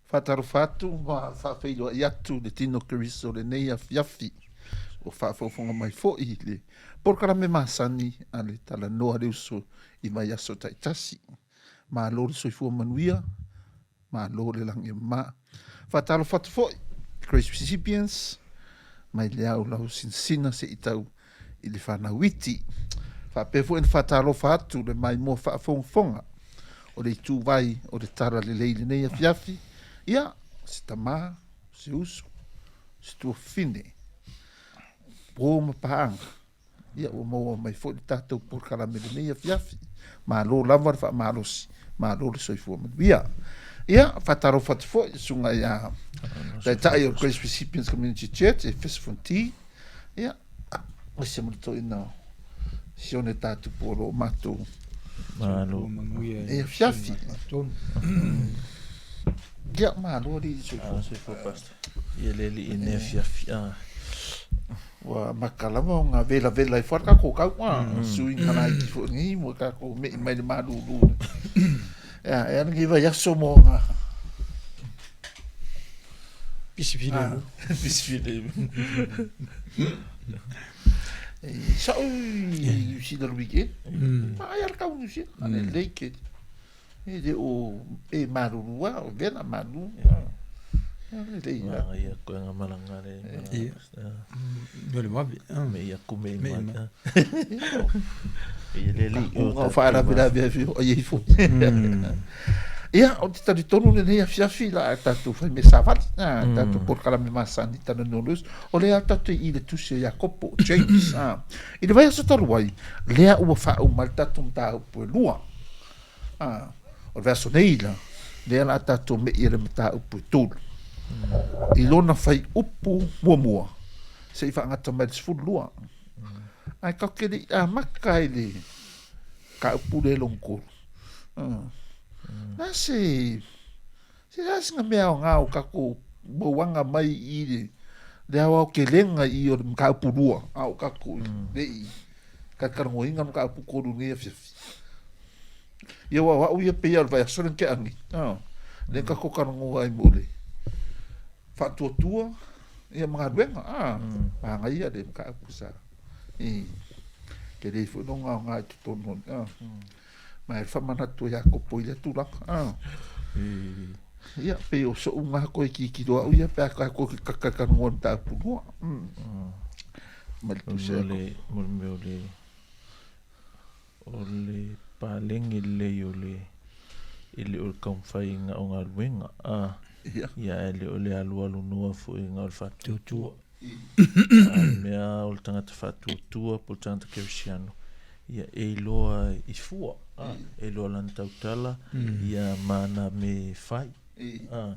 Faatalofa atu ma faafeiloai atu i le tino Keriso lenei afiafi. Ua faafogafoga mai foi i le polokalame masani a le Talanoa le Uso i vaiaso taitasi. Malo le soifua manuia, malo le lagi e mama. Faatalofa atu foi Grace Recipients mai le ao lausinasina seia tau i le fanau iti. Faapea foi ona faatalofa atu le maimoa faafogafoga o le ituvai o le Tala Lelei i lenei afiafi, ia, se tama, se uso, se tuafafine, uo ma paaga, ia ua maua mai foi le tatou polokalame i lenei afiafi. Malo lava le faamalosi, malo le soifua manuia. Ia, faatalofa atu foi i le susuga ia Taitai o Grace Recipients Community Church e Efeso Fonti, Ia, aemaise ma le toeaina o Sione Tatupu o lo o matou Malo. E afiafi. Ia, malo alii le soifua. Ah, soifua pastor. Ia le alii ne afiafi. Ah. Ua maka lava ona velavela ai foi le tatou tau, ah, suiga laiti foi nei ua tatou me'i mai le malulu. Ia, e ala nei vaiaso mo ona Pisi filemu. Pisi filemu. Sa'o i New Zealand weekend. Ma ai ala kau New Zealand. Ale lei ke. E le o e malulu a o vela malu. Ale lei a. Ma ia koe nga malanga le. Ia. No le wavi. Me ia ku me mai. Ia le li. O faalavelave ai o ai ifo. Ia, ou te talitonu lenei afiafi la a tatou fai mea savali, a tatou polokalame masani talanoa le uso, o lea tatou i le tusi o Iakopo, James, a. I le vaiaso talu ai, lea ua faauma ai le tatou mataupu e lua. A, o le vaiaso nei la, lea la a tatou me'i i le mataupu e tolu. I lona fuaiupu muamua, se i faagata mai le 12. Ae tatou te le i amata i le mataupu lea lona tolu. Na se se a sina mea aoga o tatou mauaga mai i le le aoaotelega i o le mataupu lua a o tatou le i talatalanoaina le mataupu tolu i lenei afiafi. Ia aua o au ia pei lava o le vaiaso lea na tea nei, lea na tatou talanoa ai mo le faatuatua ia ma galuega, manaia le mataupu sa i tele foi lona aoga i totonu o Ma e faamanatu ia Iakopo i lea tulaga. Ah. Ia, pei o so'u ngā koe tilotilo au ia pe a tatou te talatalanoa i le mataupu lua. Ma le tusi a Mo le, mo le mea o le, o le palagi lelei o le, e le o le taumafaiga o galuega, a, Ia. ia ae le o le alualu noa foi na o le faatuatua. A o le mea o le tagata faatuatua po o le tagata kerisiano, ia e iloa i fua, a, e iloa lana tautala, ia ma ana mea e fai. A,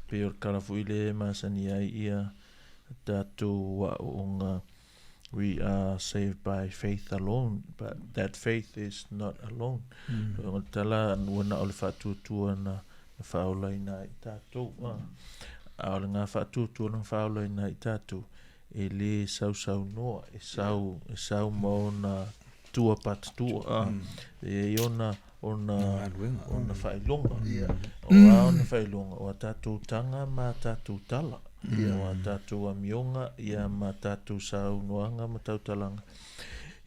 pei o le tala foi lea e masani ai ia tatou aoaoga, we are saved by faith alone, but that faith is not alone. O le tala ua na o le faatuatua na na faaolaina ai i tatou. A, a o le ngā faatuatua na faaolaina ai i tatou, e lē sausaunoa, e sau, e sau ma ona tua patatua, a, e i ai ona, ona, ona faailoga. O a ona faailoga? O a tatou taga ma a tatou tala, o a tatou amioga, ia ma tatou saunoaga ma tautalaga,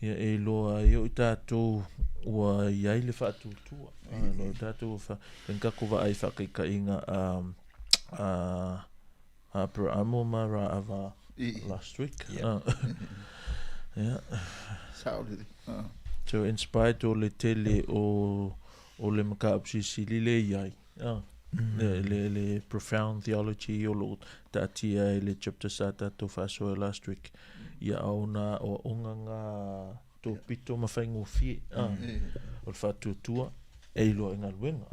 ia e iloa ai o i tatou ua i ai le faatuatua. A, iloa ai tatou ua fa, tatou vaai i faataitaiga a, a, Aperamo ma Raava last week. Yeah. Yeah. Sao lelei. So in spite o le tele o o le mataupu silisili le i ai. Le, le, le profound theology o lo o taatia i le chapter sa tatou faasoa last week. Ia a ona aoaoga ngā tōpito ma faigofie. O le faatuatua e iloa i galuega.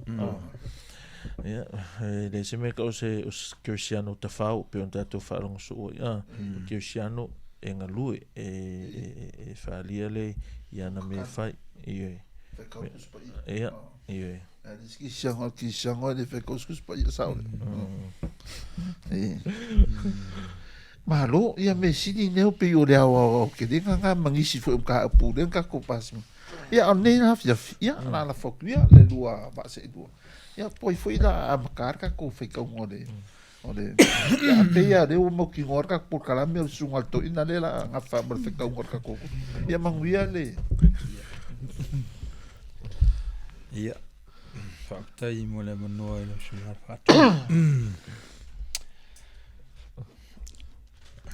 Ia, e leai se mea e tau o se, o se kerisiano tafao pei ona tatou faalogo soo ai. O kerisiano e galue, e, e, e faaalia le i ana mea e fai. Ioe. Ia, ioe. Kisiano, kisiano e le fai kuskus paia sao le. Malo, ia mea sili nei pei o le aoaotelega lena ma nisi foi o mataupu lea na tatou pasia. Ia, a o lenei la afiafi, ia, o le a lafo atu ia le lua vaa seelua. Ia, po ai foi la a amata le tatou faitauga o le o le ia a pei lava o lea ua mautinoa le tatou polokalame o le susuga a le toeaina lea o le a gafa ma le faitauga o le tatou Ia manuia le Ia, faafetai mo le avanoa i lau susuga i le Faatonu.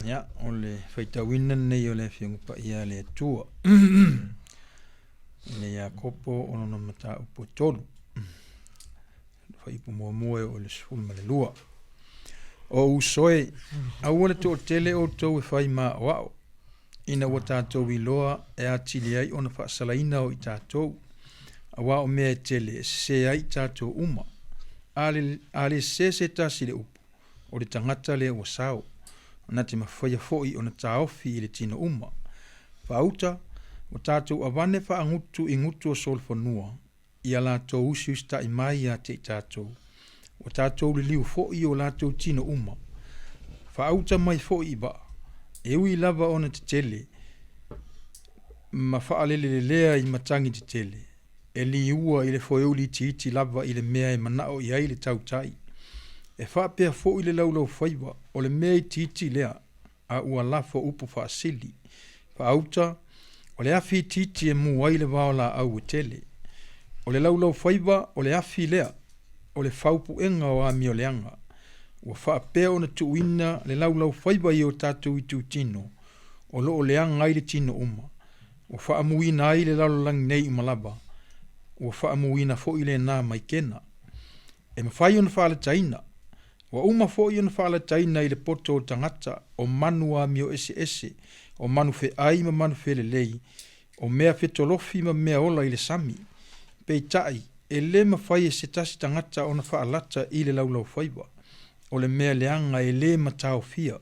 Ia, o le faitauina lenei o le Afioga Paia a le Atua. I le Iakopo o lona mataupu e tolu. Fuaiupu muamua e oo i le 12. O uso e, aua le toatele outou e fai maoao, ina ua tatou iloa e atili ai ona faasalaina o i tatou, auā o mea e tele e sesē ai i tatou uma. A le, a le sesē se tasi i le upu, o le tagata lea ua sao, na te mafaia foi ona taofi i le tino uma. Faauta, ua tatou avane faagutu i gutu o solofanua, ia latou usiusitaʻi mai ia te i tatou. Ua tatou liliu foi i o latou tino uma, faauta mai foi i vaa, e ui lava ona tetele ma faalelelelea i matagi tetele, e liua i le foeuli itiiti lava i le mea e manao i ai le tautai. E faapea foi le laulaufaiva, o le mea itiiti lea, a ua lafo upu faasili. Faauta, o le afi itiiti e mu ai le vaolaau e tele. O le laulaufaiva o le afi lea, o le faupuega o amioleaga. Ua faapea ona tuuina le laulaufaiva i o tatou itutino, o lo o leaga ai le tino uma. Ua faamuina ai le lalolagi nei uma lava, ua faamuina foi lena maikena. E mafai ona faalataina. Ua uma foi ona faalataina i le poto o le tagata, o manu amio eseese, o manu feai ma manu felelei, o mea fetolofi ma mea ola i le sami. Peitai, e le mafai e se tasi tagata ona faalata i le laulaufaiva, o le mea leaga e le mataofia,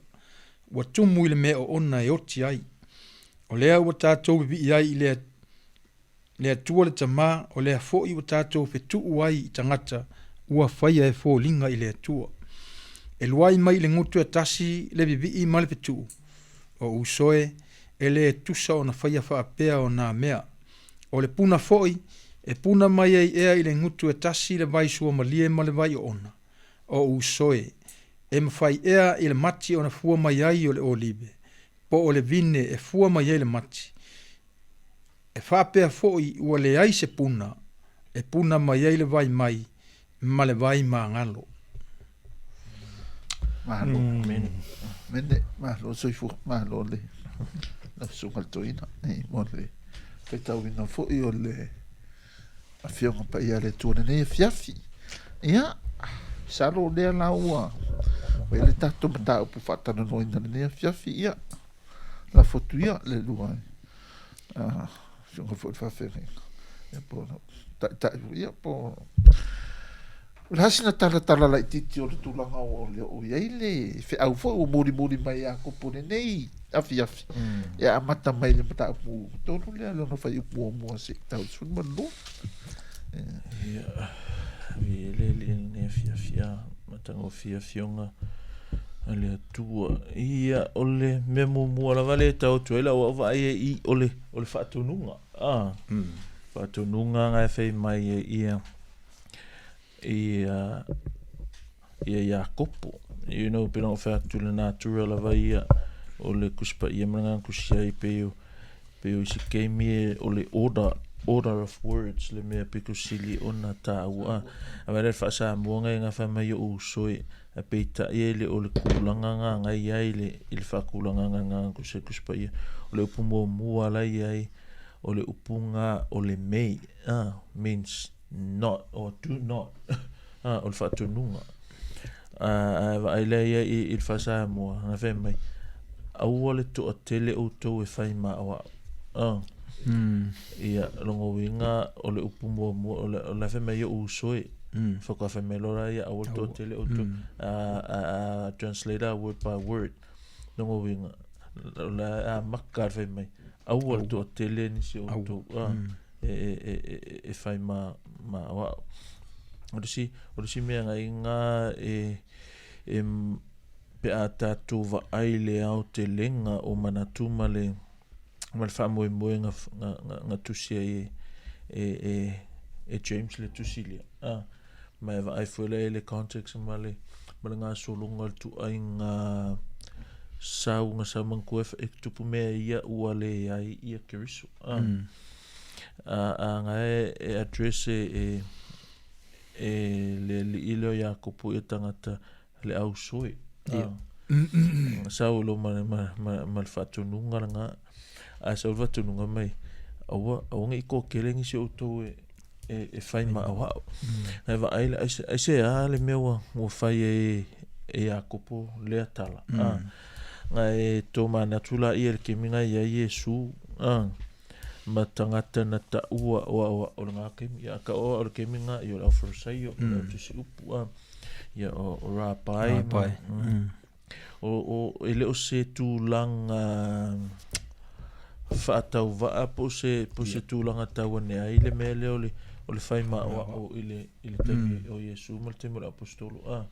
ua tumu i le mea oona e oti ai. O lea ua tatou vivii ai i le le Atua le Tama, o lea foi ua tatou fetuu ai i tagata ua faia e foliga i le Atua. E luai mai i le gutu e tasi le vivii ma le fetuu, o uso e, e le tusa ona faia faapea o nā mea. O le puna foi, e puna mai ai ea i le gutu e tasi le vai suamalie ma le vai oona. O uso e, e mafai ea i le mati ona fua mai ai o le olive, po o le vine e fua mai ai le mati. E faapea foi ua leai se puna e puna mai ai le vai mai ma le vai magalo. Malo. Mene, malo soifua, malo le lau susuga i le toeaina mo le faitauina foi o le Afioga Paia a le Atua i lenei afiafi. Ia, masalo o lea la ua ua i ai le tatou mataupu faatalanoaina i lenei afiafi, ia, lafo atu ia le lua afioga foi i le faafeagaiga, ia po o taitai foi, ia po o le a sina talatala laitiiti o le tulaga o lea o i ai le feau foi ua mulimuli mai ia Kopo lenei afiafi e amata mai le mataupu tonu lea lona fuaiupu muamua seia tau i le 12. Ia, viia le Alii i lenei afiafi, a matagofie afioga a le Atua. Ia, o le mea muamua lava lea e tau atu ai lau au vaai e i o le, o le faatonuga. Ah, faatonuga nga e fai mai e ia ia ia Iakopo. You know, pei ona ou fai atu le natura lava ia o le Tusi Paia ma le Agaga Tusi ai pei o pei o isi taimi e o le order order of words le mea pito sili ona taua. A vaai la i le faa-Samoa ngai nga fai mai o uso e a peitai e le o le tulaga nga ngai i ai le i le faatulagaga a le Agaga Tusi Tusi Paia. O le upu muamua la i ai o le upu nga o le mei, means not or do not o le faatonuga. Ae vaai lea ia i, i le faa-Samoa, na fai mai, aua le toatele outou e fai maoao. Ia, lona uiga o le upu muamua, o le, o le fai mai o uso e. Faatoa fai mai loa la ia, aua le toatele outou. Translate word by word. Lona uiga, o le amata le fai mai, aua le toatele nisi o outou. E whai ma, ma aoao. O le isi, o le isi mea ngai ngā e, e pe a tātou vaai le aotelega o manatu ma le, ma le faamoemoe nga, nga, nga, nga tusi ai e, e, e, e James le tusi lea. Ah, Ma e vaai foi lea i le context ma le ma le gasologa o le ituaiga sauga sa manatua e tupu mea ia ua leai ia Keriso. A, a, a ga e, e address e, e, e le alii lea o Iakopo ia tagata le au soe. Ia. Sau lo ma, ma, ma, ma le faatonuga lena. Ae sau le faatonuga mai, aua, aua ne i toatele nisi o outou e, e, e fai ma aoao. Ae vaai la, aise, aisea le mea ua, ua fai ai e, e Iakopo lea tala. Mm. A, e tomanatu laia i le taimi na i ai Iesu, a, ma tagata na taua o aoao o lena taimi. Ia, ka o o le taimi na, ia o le au Farisaio, o le au tusi upu, a, ia o, o Rapai. Rapai. Ma, mm. O, o, e le o se tulaga faatauvaa po o se, po o se tulaga tauane ai le mea lea o le, o le fai maoao i le, i le taimi o Iesu ma le taimi o le aposetolo. A,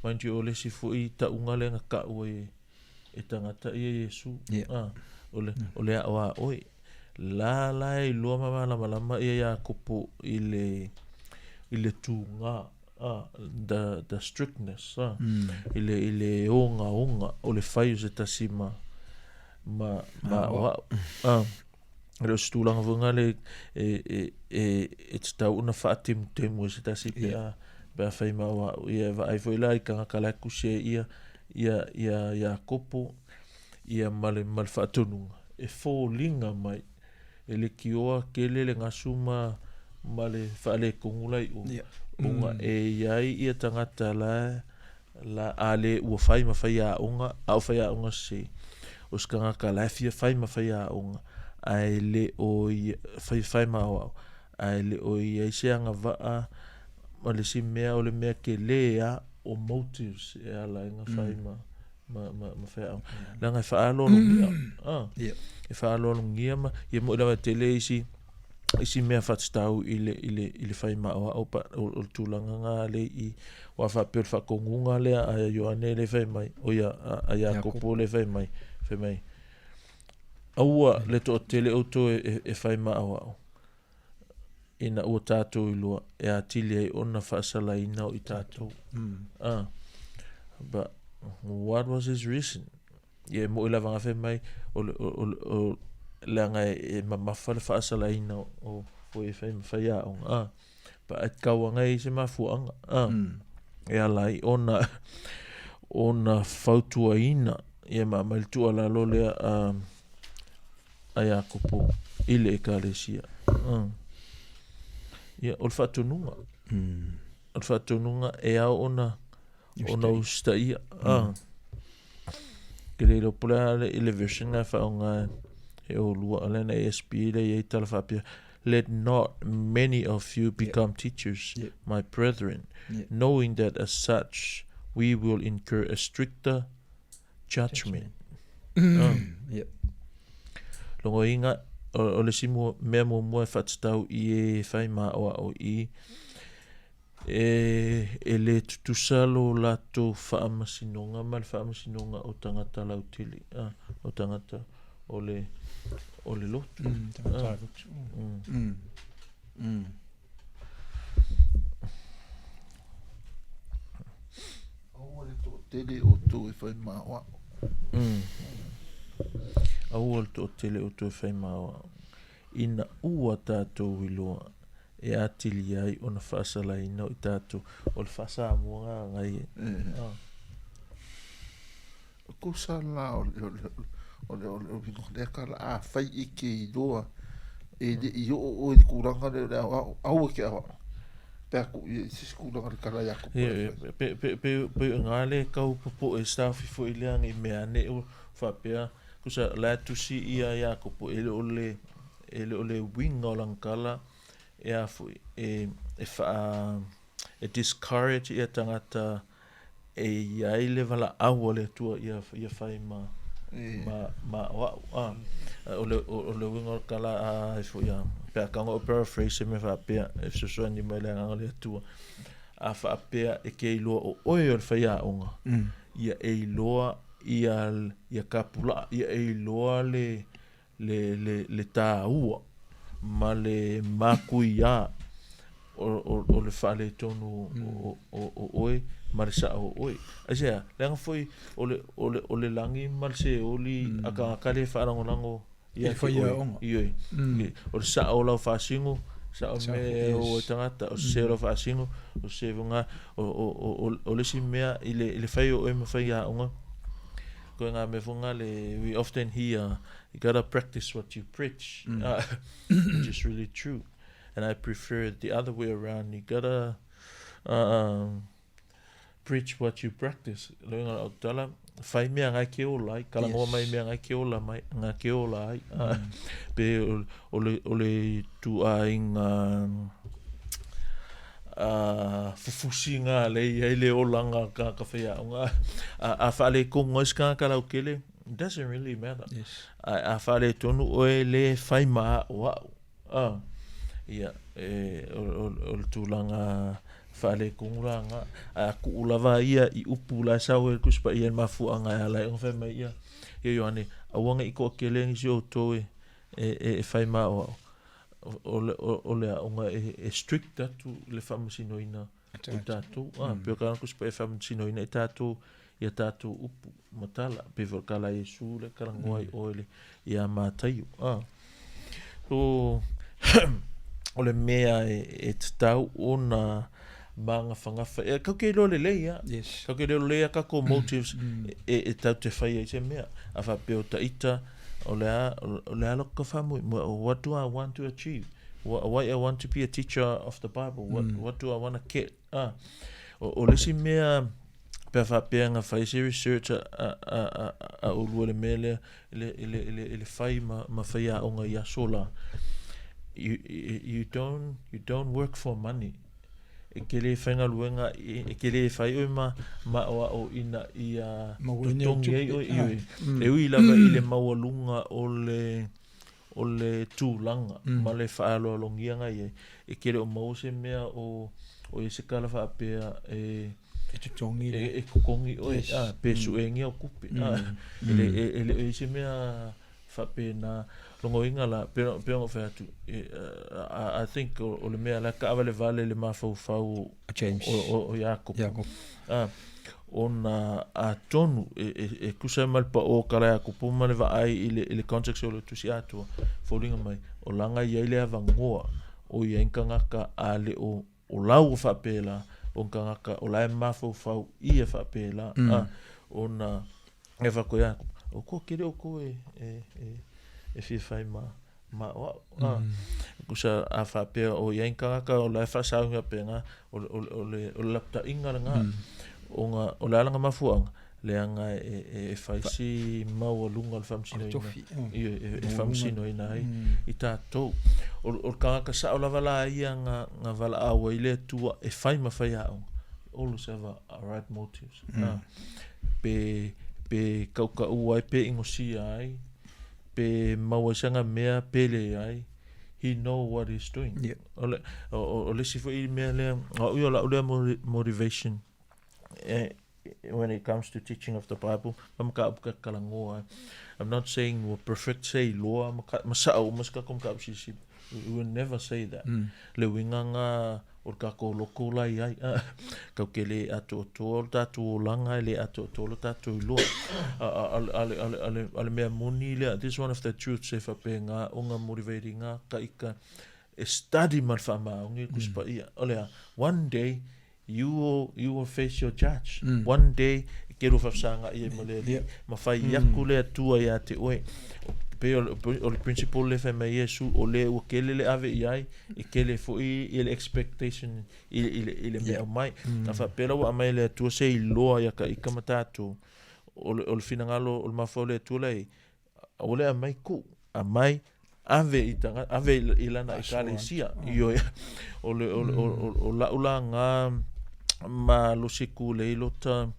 mind you, o le isi foi tauga lea na tau ai e tagata ia Iesu. A, o le, o le ao a oe. La la e iloa ma malamalama ia Iakopo i le, i le tūgā the, the strictness, i le, i le ogaoga o le fai o se tasi ma, ma, ma aoao. E le o se tulaga foi lena e, e, e, e tatau ona faatemutemu e se tasi pe a, pe a fai ma aoao. Ia e vaai foi la i tagata la e tusi ai ia, ia, ia Iakopo, ia ma le, ma le faatonuga, e foliga mai e leitioa tele le gasu ma, ma le faaletonu la i o, ona e i ai ia tagata la, la a le ua fai ma faiaoga, a o faiaoga sese, o se tagata la e fia fai ma faiaoga, ae le o ia, fai, fai ma aoao, ae le o i ai se agavaa ma le isi mea o le mea tele lava o motives e ala ai ona fai ma, ma, ma, ma faiaoga. Leaga e faaaloalogia, ah, e faaaloalogia ma, ia moni lava e tele isi, isi mea faatatau i le, i le, i le fai maoao, but o, o le tulaga na lea i, aua faapea o le faatonuga lea a Ioane lea e fai mai, o ia, a, a Iakopo lea e fai mai, fai mai, aua le toatele outou e, e, e fai maoao, ina ua tatou iloa e atili ai ona faasalaina o i tatou. Ah, but what was his reason? Ia e moʻi lava nga fai mai o le, o, o, o, leaga e, e mamafa le faasalaina o, o, o e fai ma faiaoga. Ah, but e tatau anga e i ai se mafuaaga. Ah, e ala ai ona, ona fautuaina ia ma aumai le tuualalo lea a, a Iakopo i le Ekalesia. Ia, o le faatonuga. O le faatonuga e ao ona, ona usitaia. Ke le iloa po o le a le, le version na e faaaoga e olua, o lea na ASB lea e i ai tala faapea, Let not many of you become teachers, my brethren, knowing that as such we will incur a stricter judgment. Yep. Logoina, o, o le isi mua, mea muamua e faatatau i e whai māoao i, e, e le tutusa lo latou faamasinoga ma le faamasinoga o tagata lautele, ah, o tagata o le, o le lotu. Tagata Ah. lotu. Aua le toatele outou e whai maoao. Aua le toatele outou e whai maoao. Ina ua tatou iloa e atili ai ona faasalaina o i tatou. O le faa-Samoa na agai e. Eh. Tusa la o le, o le, o le, o le uiga o lea tala, afai e te iloa e le i oo oe i le tulaga lea o le aoao, aua e te aoao. Pe a tuu i ai se isi tulaga o le tala ia te oe. Pe, pe, pe, pe o ina lea e tau popoe staff foi lea nei mea ane o faapea, tusa la e tusi ia Iakopo e le o le, e le o le uiga o lana tala e a foi, e, e faa, e discourage ia tagata e i ai le valaau a le Atua ia, ia fai ma, ma, ma aoao. A, o le, o, o le uiga o le tala a ai foi a, pe a tago o paraphrase se mea faapea, e fesoasoani mai le agaga o le Atua. A faapea e te iloa o oe o le faiaoga, ia e iloa ia, ia tapulaa, ia e iloa le, le, le, le tāua ma le matuiā o, o le faaletonu o, o, o oe ma le sao o oe. Aisea, leaga foi o le, o le, o le lagi ma le seoli a tagata le faalagolago ia te oe. Ioe. O le sao o lau faasino, sao mea o oe tagata, o le sese o lau faasino, o le sese foi lena, o, o, o, o le isi mea i le, i le fai o oe ma faiaoga, koe ngā mea foi ngā le, we often hear, you gotta practice what you preach, which is really true. And I prefer it the other way around, you gotta preach what you practice. Le uiga o lau tala, fai mea ngai ke ola ai, kalagoa mai mea ngai ke ola mai, nga ke ola ai. Pe o le, o le ituaiga fufusiga le i ai le olaga o tagata faiaoga. A faaletonu ai se tagata lautele, it doesn't really matter. Ae a faaletonu oe le fai ma aʻoaʻo. A, ia, e, o, o, o le tulaga faaletonu la lena. Ae a tuu lava ia i upu la e sau ai le Tusi Paia i le mafuaaga e ala ai ona fai mai ia, ia Ioane, aua ne i toatele nisi o outou e, e, e, e fai ma aoao. O, o, le, o, o le aoga e, e strict atu le faamasinoina o tatou. A, pei o ka Tusi Paia e faamasinoina ai tatou i a tatou upu ma tala. Pei foi o le tala a Iesu lea e talanoa ai oe le, iā Mataio. A, so, o le mea e, e tatau ona māgafagafa. E, kau ke iloa lelei a. Yes. Kau ke iloa lelei a kākou motives e, e tau te whai ai se mea. A whapea o taita, o le a, o le a loko ka whamoemoe, what do I want to achieve? Why I want to be a teacher of the Bible? What, what do I want to get? Ah, o, o le isi mea, pe a faapea na fai se research a, a, a, a, a ʻolua i le mea lea, i le, i le, i le, i le fai ma, ma faiaoga i aso la, you, you, don't, you don't work for money. E ke le faigaluega, e ke le fai ʻoe ma, ma aʻoaʻo ina ia totogi ai ʻoe, ioe. E ui lava i le maualuga o le, o le tulaga ma le faaaloalogiaga i ai, e ke le o maua se mea o, o i se kala faapea e, E totogi e, e totogi ʻoe, yes. a, pe suengia o kupe. A, e le, e, e le o i se mea faapena logoina la, pe, pe ona fai atu, e, I, I think o, o le mea la kaavalevale le mafaufau o, James. o, o, o Iakopo. Iakopo. A, ona atonu e, e, e tusa ai ma le paʻō kala Iakopo ma le vaai i le, i le context o le tusi atoa, foliga mai, o laga i ai le avanoa o i ai ni tagata a le o, o lau o faapela, o ni tagata o la e mafaufau ia faapela, mm. a, ona e whako ia, o ko kere o ko e, e, e, e fia whai ma, ma o au. Mm. A, kusa a whapea o ia tagata o la e whaasaunga penga, o, o, o, le, o le laputaʻiga lena, ona o le a lana mafuaaga, leaga e, e, e fai si maualuga o le faamasinoina, ioe, e, e faamasinoina ai i tatou. O, o le tagata sao lava la ia na, na valaau ai le Atua e fai ma faiaoga, always have a, a right motives. Mm. A, pe, pe kaukau ai, pe inosia ai, pe maua ai sana mea, pe leai, he know what he's doing. Yeah. O le, o, o, o le isi foi mea lea, o au ia o lau lea motivation, eh, when it comes to teaching of the Bible, ma mataupu ka talanoa ai. I'm not saying ua perfect se iloa ma, ka, ma sao uma se kākou mataupu silisili. We will never say that. Mm. Le uiga nga o le kākou loko la i ai, ah, kau ke le atoatoa o le tātou olaga, e le atoatoa lo tātou iloa. A, a, a, a, a, a, a, a le mea moni lea, this is one of the truths e whapenga o ngā motivating ngā ka ika e study ma le whaamaongi mm. kusipa ia. O lea, one day, You will, you will face your judge. Mm. One day, e ke rua whawhisanga i e ma le yeah. ma whai mm. aku le atua i a te oe. Pe o, o le principle le whai mai Iesu, o le ua kele le ave i ai, e kele fo i, i le expectation i, i, le, i le mea mai. Mm. Na whapela ua amai le atua se i loa ia ka ika ma tātou. O le, o le finangalo, o le mafau le atua lei, Ua le aumai kuʻu, aumai ave i taga, ave i lana ekalesia. Ioe, o le, o, o, o, o la'u lagā malosi kūlei lota,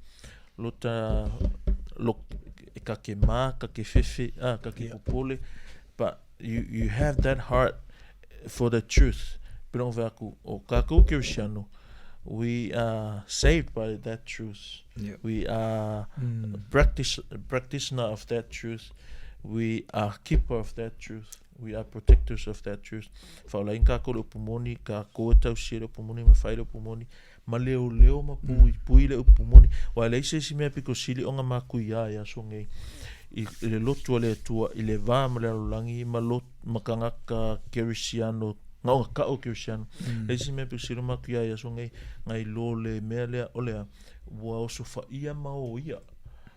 lota, lo, e ka ke mā, ka ke fefe, ah, ka ke popole, but you, you have that heart for the truth. Pele ona fai atu, o kākou Kerisiano, we are saved by that truth. Yeah. We are mm. practice, practitioner of that truth. We are keeper of that truth. We are protectors of that truth. Faolaina kākou le upu moni, kākou e tausia le upu moni ma fai le upu moni, ma leoleo ma puipui le upu moni. Aua e leai se isi mea pito sili ona matuia i aso nei i le lotu a le Atua i le va ma le lalolagi ma lo, ma tagata kerisiano, na ona tau o kerisiano. Leai se isi mea pito sili ona matuia i aso nei nai lo le mea lea o le a? Ua osofaia ma oia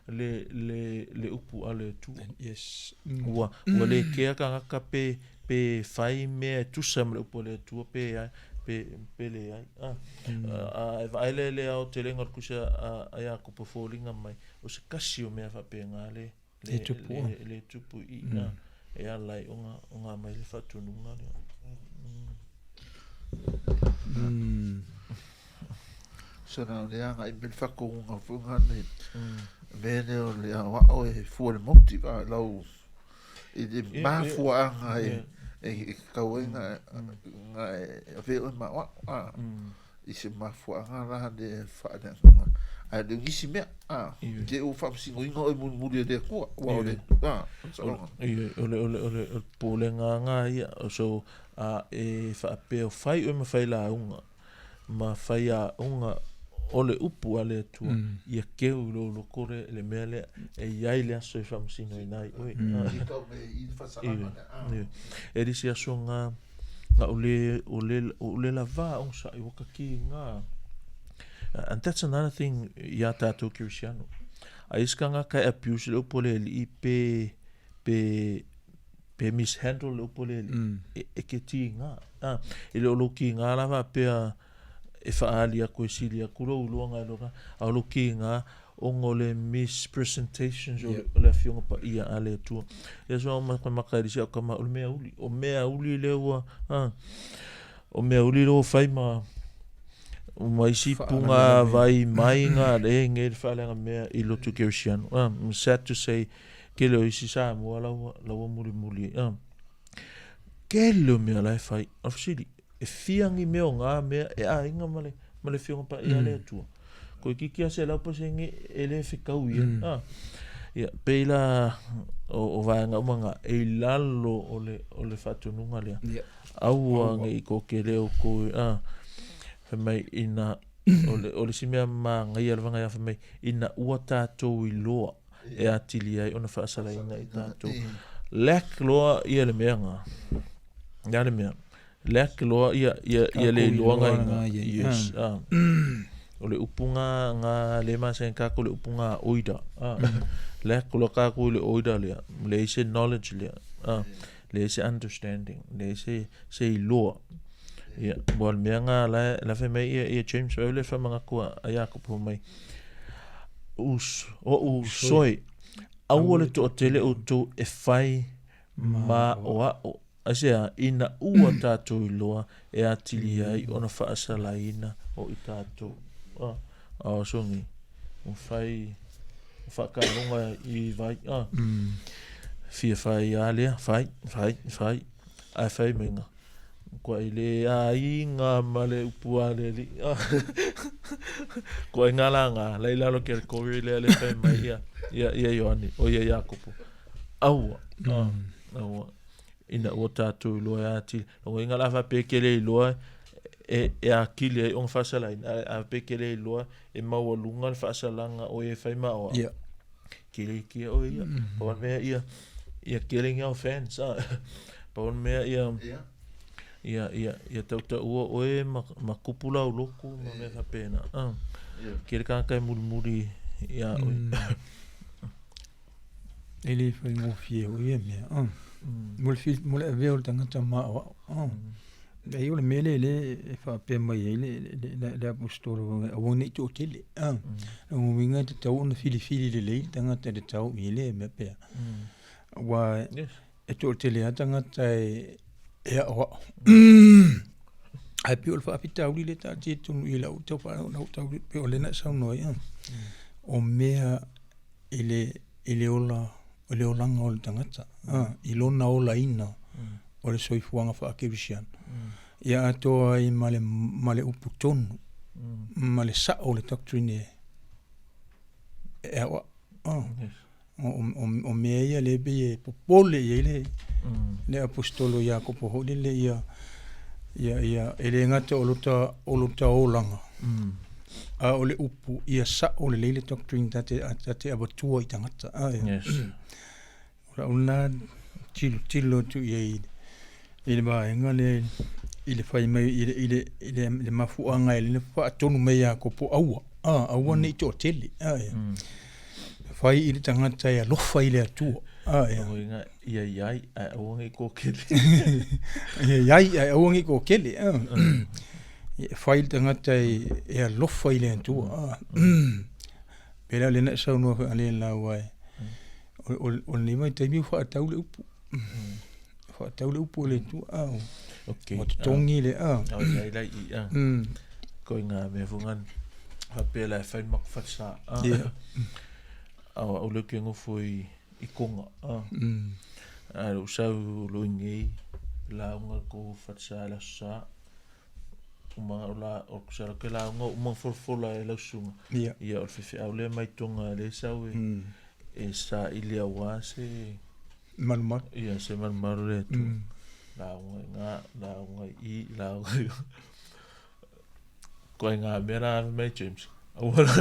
le, le, le upu a le Atua. Yes. Ua, ua le kea tagata pe, pe fai mea e tusa ma le upu a le Atua pe ai, pe, pe leai. A, a, e vaai lea i le aotelega o le tusi a, a, a Iakopo e foliga mai, o se tasi o mea faapena le, Le tupu. Le, le tupu i ina e ala ai ona, ona aumai le faatunuga lea. So na o le agai me le whakonga whunga nei. Me lea o le aoao e fua le motive a lau i le mafuaanga e e kau ai nga nga e avea oe ma aoao a i se mafuaaga la le faaleagaga ae le o nisi mea a te ua faamasinoina oe mulimuli e le Atua aua o le a saoga. O le o le o le popolega lena ia so a e faapea o fai oe ma failauga ma faiaoga o le upu a le Atua, ia keu i lou loko le, le mea lea e i ai le aso e faamasinoina ai oe. E le isi aso nga, nga o le, o le, o le lavā onosai ua ka kīgā. And that's another thing iā tātou Kerisiano. A isi kangaka e abuse le upu a le Alii pe, pe, pe mishandle le upu a le Alii, e, e ke tīgā. A, e le o lou kīgā la faapea e faaali aku e sili aku lou iloaga i lona, a o lou kīgā ona o le mispresentations o le Afioga Paia a le Atua. Ia so makamaka e le isi au tama, o le mea uli, o mea uli lea ua, a, o mea uli lea ua fai ma, ma isi punga vai mai nga le nge le faaleaga mea i lotu Kerisiano. A, sad to say, kele o isi Samoa la ua, la ua mulimuli ai. A, kele o mea la e fai, o le fesili, e fia ni mea o ngā mea e aiga ma le, ma le Afioga Paia a le Atua. Koe kiki a 100% e le fekau ia. A, ia, pei la o, o vaega uma ngā, e i lalo o le, o le faatonuga lea. Yeah. Aua nei i koke leo kou, a, fai mai ina, o le, o le isi mea māngaia lava ngai a fai mai, ina ua tātou iloa e atili ai ona faasalaina i tātou. Lack loa ia le mea ngā. Ia le mea. Lack loa ia, ia, ia le iloaga i ngā. Yes. Ah. O le upu ngā, ngā le masani kākou le upu ngā oida. Ah. Lack loa kākou i le oida lea. Leai se knowledge lea. Ah. Leai se understanding. Leai se, se iloa. Ia, ua le mea ngā la, la fai mai ia, ia James, o le whamangaku a, a Iakopo mai. Us, o usoi, aua le toatele outou e fai ma o ao. Aisea, ina ua tātou iloa e atili ai ona faasalaina o i tātou. Ah, ah, songi, ua fai, ua whaakaronga i vai, ah. Fia fai a lea, fai, fai, fai, ae fai mai ngā. Kua i le aiga ma le upu a le alii. Kua i ngā la ngā, lei lalo ke le kori lea le fai mai ia, ia, ia Ioane, o ia Iakopo. Aua, ah, aua. Ina ua tātou iloa e atili. Lona uiga la faapea ke le iloa e, e akili ai ona faasalaina, a, a faapea ke le iloa e maualuga le faasalaga o e fai ma oa. Yeah. Ke le ikia oe ia. Pau o le mea ia, ia kele ni au fans. Ah. Pau o le mea ia, Yeah. ia, ia, ia tautaua oe ma, ma kupu lau loku ma mea faapena. Ah. Yeah. Kele kānaka e mulimuli iā oe. E le faigofie foi ia mea. Ah. Mo le fil, mo le avea o le tagata maoao. Ah. Leai o le mea lea lea e faapea mai ai le, le, le, le aposetolo aua ne i toatele. Ah. Lona uiga e tatau ona filifili lelei le tagata e tatau i ai lea mea pe a. Aua Yes. e toatele lava tagata e, e aoao. Ae pei o le faafitauli lea taatia i totonu i lau tau faalogo tau pei o lea na e saunoa ai. Ah. O mea i le, i le ola, i le olaga o le tagata, a, i lona olaina o le soifuaga faakerisiano. Ia atoa ai ma le, ma le upu tonu, ma le sao o le doctrine e, e aoao. A, Yes. O mea ia lea e pei e popole i ai le le aposetolo Iakopo foi lele ia ia ia e le gata o lota o lota olaga a o le upu ia sa'o lelei le doctrine ta te ta te avatua i tagata a Yes. O la'u lena tilotilo atu i ai i le vaega lea i le fai mai i le i le i le, le mafuaaga e le faatonu mai Iakopo aua a aua ne i toatele a ia fai i le tagata e alofa i le Atua a ia Uiga ia iai ae aua ne i toatele. Ia iai ae aua ne i toatele a ia fai i le tagata e, e alofa i le Atua a pei la o lea na e saunoa foi ale lau e o lenei vaitaimi ua faatau le upu. Faatau le upu o le Atua a Okay. ua totogi le a. Au iai lai i a. Ko i ngā mea fo ngani. Whapea la e whai maku whatsa. Yeah. Au au leu ke ngofo i, i konga. A lo sau lo ingei. La unga ko whatsa la sa. Uma o la o sa ke la unga uma folafola e lau sunga. Yeah. Ia o le fefeau lea mai Tonga lea sau e e saili aua se Malumalu. Ia se malumalu le Atua. Lauga i ngā, lauga i i, lauga i Koe ngā mea rā ave mai James. Aua la.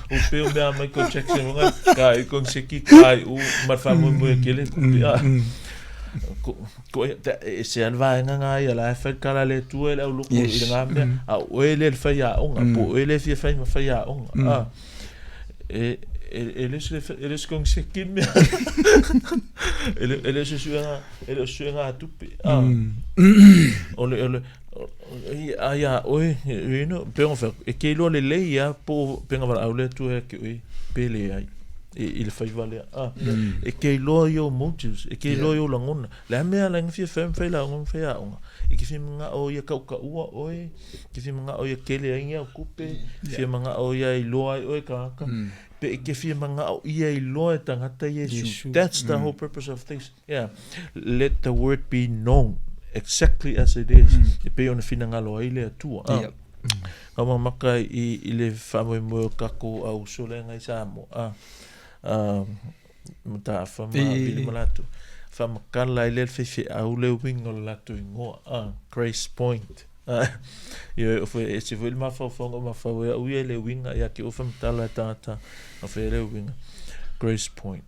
O peo mea Michael Jackson nga ka i kong seki ka i u ma fa mo mo kele ko pea. Ko ko e se al vaenga ngā ia la e whai kala le tua e le au loko i le ngā mea. A oe le le whai a onga, po oe le fia whai ma whai a onga. A, e, e, e le se e le se kong seki mea. E le e le se suenga e le suenga a tupe. A, o le o le a ia oe, you know, pe ona whea, e ke iloa lelei ia po penga wala au le atua e ke oe pe le ai e, i le whaiva lea. A, e ke iloa i o motives, e ke iloa i o langona. Le a mea la inga fia whai mwhai la onga mwhai a onga. E ke fia mga o ia kau ka ua oe, ke fia mga o ia kele ai ia o kupe, fia mga o ia i loa ai oe ka aka. Pe e ke fia mga o ia i loa e tangata Yesu. Yesu. That's the whole purpose of things. Yeah. Let the word be known exactly as it is. E pei ona finagalo ai le Atua. Ah. Yeah. Ka mamaka i, i le faamoemoe o kako au uso lea ngai Samoa. Ah. Mataafa ma Vili ma latou. Faamakala ai lea le faifeau le uiga o le latou igoa. Ah, Grace Point. Ah, ioe, o foi ese foi le mafaufauga o mafau ai au ia i le uiga ia te oe faamatala e tagata o fea le uiga. Grace Point.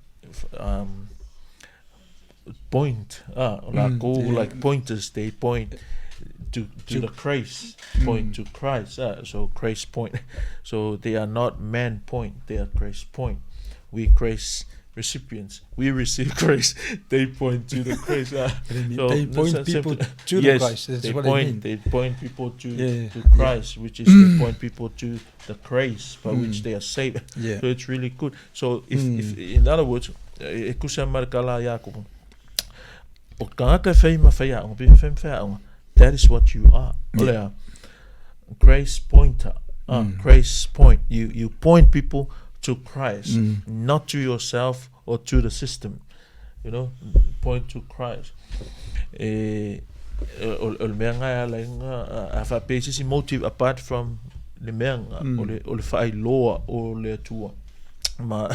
Point. Ah, o lakou like pointers, they point to, to the Christ, point to Christ. Ah, so Grace Point. So they are not man point, they are Grace Point. We grace recipients. We receive grace. They point to the grace. Ah, so They point that's people simple. to the Yes, Christ. That's they what point, I mean. They point people to, Yeah, to Christ, which is they point people to the grace by which they are saved. Yeah. So it's really good. So if, if in other words, e kusa ma le kala ia Iakopo, o tagata e whai ma whai aonga, pe whai ma whai aonga, that is what you are. O lea, grace pointer. Grace point. You point people to Christ, not to yourself or to the system. You know, point to Christ. E, o, o le mea nga e ala inga, a whaapea i sisi motive apart from le mea nga, o le whaailoa o le Atua. Ma,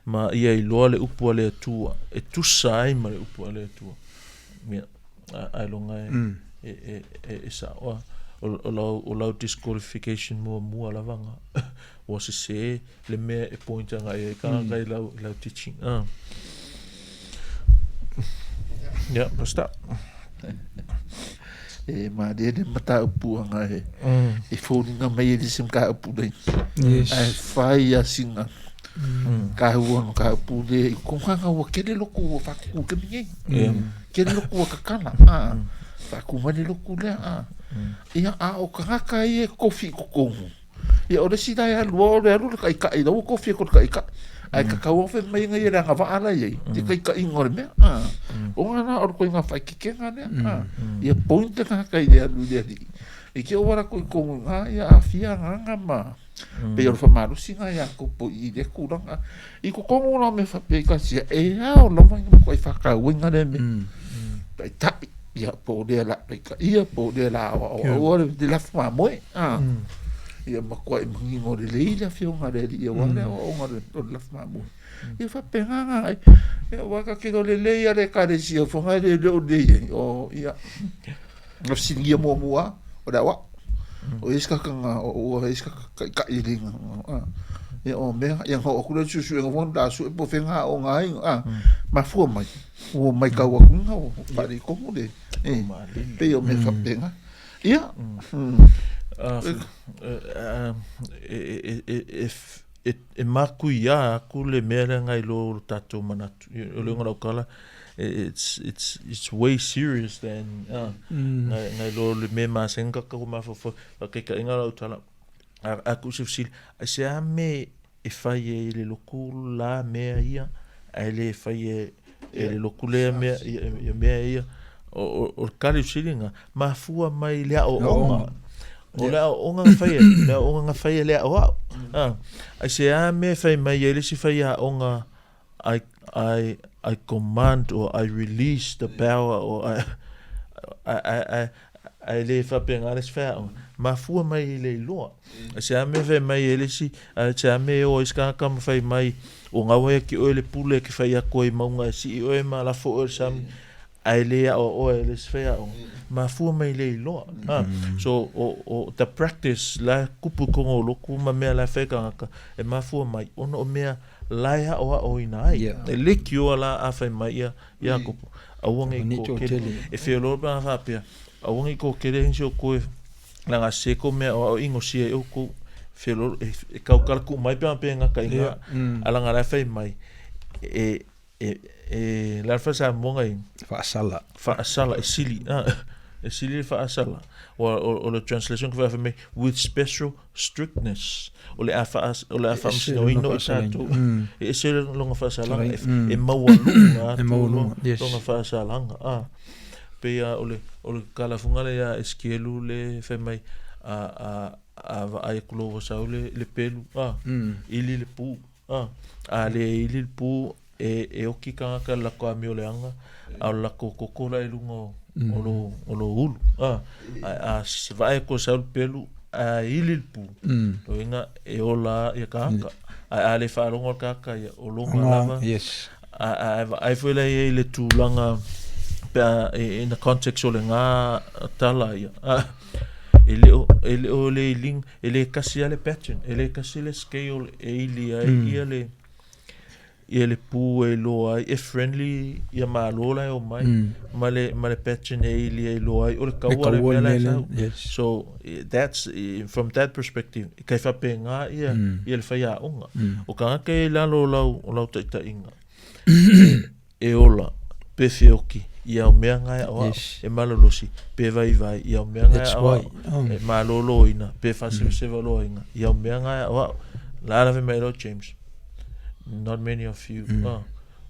ma ia iloa le upu a le Atua, e tusa ai ma le upu a le Atua. Ia, a, ailoga e, e, e, e, e sa'o a. O, o lau, o lau disqualification muamua lava nga, ua sesē le mea e point agai ai kānaka i lau, i lau teaching. Yeah, basta. E mārie le mataupu anga e, e fōringa mai e lisi ka upu nei. Yes. Ae whai a singa. Ka hua no ka upu le i konganga ua kele loko ua whakuku ke mingi. Yeah. Kele loko ua kakana. A, whaku mai le loko lea. A. Ia a o kangaka i e kofi i kokongu. Ia o le isi la e alu o le alu le kaʻikaʻi la ua kofi e ko le kaʻikaʻi. Ae kakau au fai mai ngai e le agavaa la i ai, te kaikaʻiga o le mea. A, o ngā rā o le koinga whaikikega lea. A, ia point te ngaka i le alu i le alii. I ke o wala ko i kongu ngā ia awhia nganga ma. Pei o le whamalosi ngā ia kopo i le kuranga. I ko kongu la me whapea i kasia, e ao lava inga mo kai whakau inga le me. Tai tai, ia po lea la kai ka ia, po lea la awa awa awa le te lafu mamoe. A, Ia matuai manino lelei le Afioga a le Alii aua le aoaoga o le lafu mamoe. Ia faapena na ai. Ia aua ta te iloa lelei lava le Ekalesia foi na e le o lelei ai. O ia, na fesiligia muamua lava, o le aoao. O i ai se tagata na, ua i ai se tagata taitai e le na, ia o mea, ia na oo atu lea i le suesuega foi lea o le a sue po o fea na aooga ai, a, mafua mai, ua matau atu ua faaletonu le, e pei o mea faapena. Ia, E matuia atu le mea lea nai lo lo tatou manatu. O le uiga o lau tala, it's way serious than nai lo le mea masani ona tatou mafaufau. Faataitaiga lau tala, a tuu se fesili, aisea mea e fai ai e le lotu la mea ia ae le fai e le lotu lea mea ia mea ia. O le tali o le fesili lena, mafua mai i le aoaoga. O le aoaoga na fai e, le aoaoga na fai e le aoao. Aisea mea e fai mai ai le isi faiaoga I, I, I command or I release the power or I, I, I, I, ae le faapena le isi faiaoga. Mafua mai i le iloa. Aisea mea e fai mai ai le isi, aisea mea e o ai isi tagata ma fai mai, ua gau ai ia te oe le pule e te fai atu ai i mauga e sii oe ma lafo oe i le sami, ae le aoaoa e le isi faiaoga. Mafua mai i le iloa. So, o the practice la e tupu i totonu o lotu ma mea la e fai e tagata, e mafua mai ona o mea la e aoaoina ai. E leitioa la a fai mai ia Iakopo, aua ne i toatele. E feoloolo pe ana faapea, aua ne i toatele nisi o toe leaga se ko mea aoao i gosia ai outou. Feoloolo, e tautala tuu mai pe ana pe gata i ina, ae leaga la e fai mai, e, e, e, le a le faa-Samoa na i? Faasala. Faasala, e sili, e sili le faasala. Ua, o le translation ka fai mai, with special strictness. O le a faa, o le a faamasinoina o i tatou. E ese lona faasalaga, e maualuga atu lona faasalaga. Ah. Pei lava o le, o le kalafuga lea ia Esikielu le fai mai, a, a, a vaai atu loa ua sau le, le pelu, ah, ili le pu, ah. A le ili le pu, e, e oki tagata i le latou amioleaga, a o le latou toto la i luga o, o lo, o lo ulu. A, ae a vaai atu e sau le pelu, a ili le pu, lona uiga e ola ia tagata. Ae a le faalogo le tagata ia, o lona lava. Yes. A, a vaai foi la i ai le tulaga pe a, in the context o lena tala ia, a, e le o, e le o le iliga, e le tasi lava le pattern, e le tasi le scale e ili ai ia le, ia le pu e iloa ai e friendly ia malo la e omai ma le ma le pattern e ili e iloa ai o le kaua le mea la e sau. So that's from that perspective e kai faapena ia ia le faiaoga. O tagata ia i lalo o lau o lau taitaiga e ola pe feoki i au mea na e aoao e malolosi pe vaivai i au mea na e aoao e maloloina pe faasevaseva loaina i au mea na e aoao. La la fai mai loa James not many of you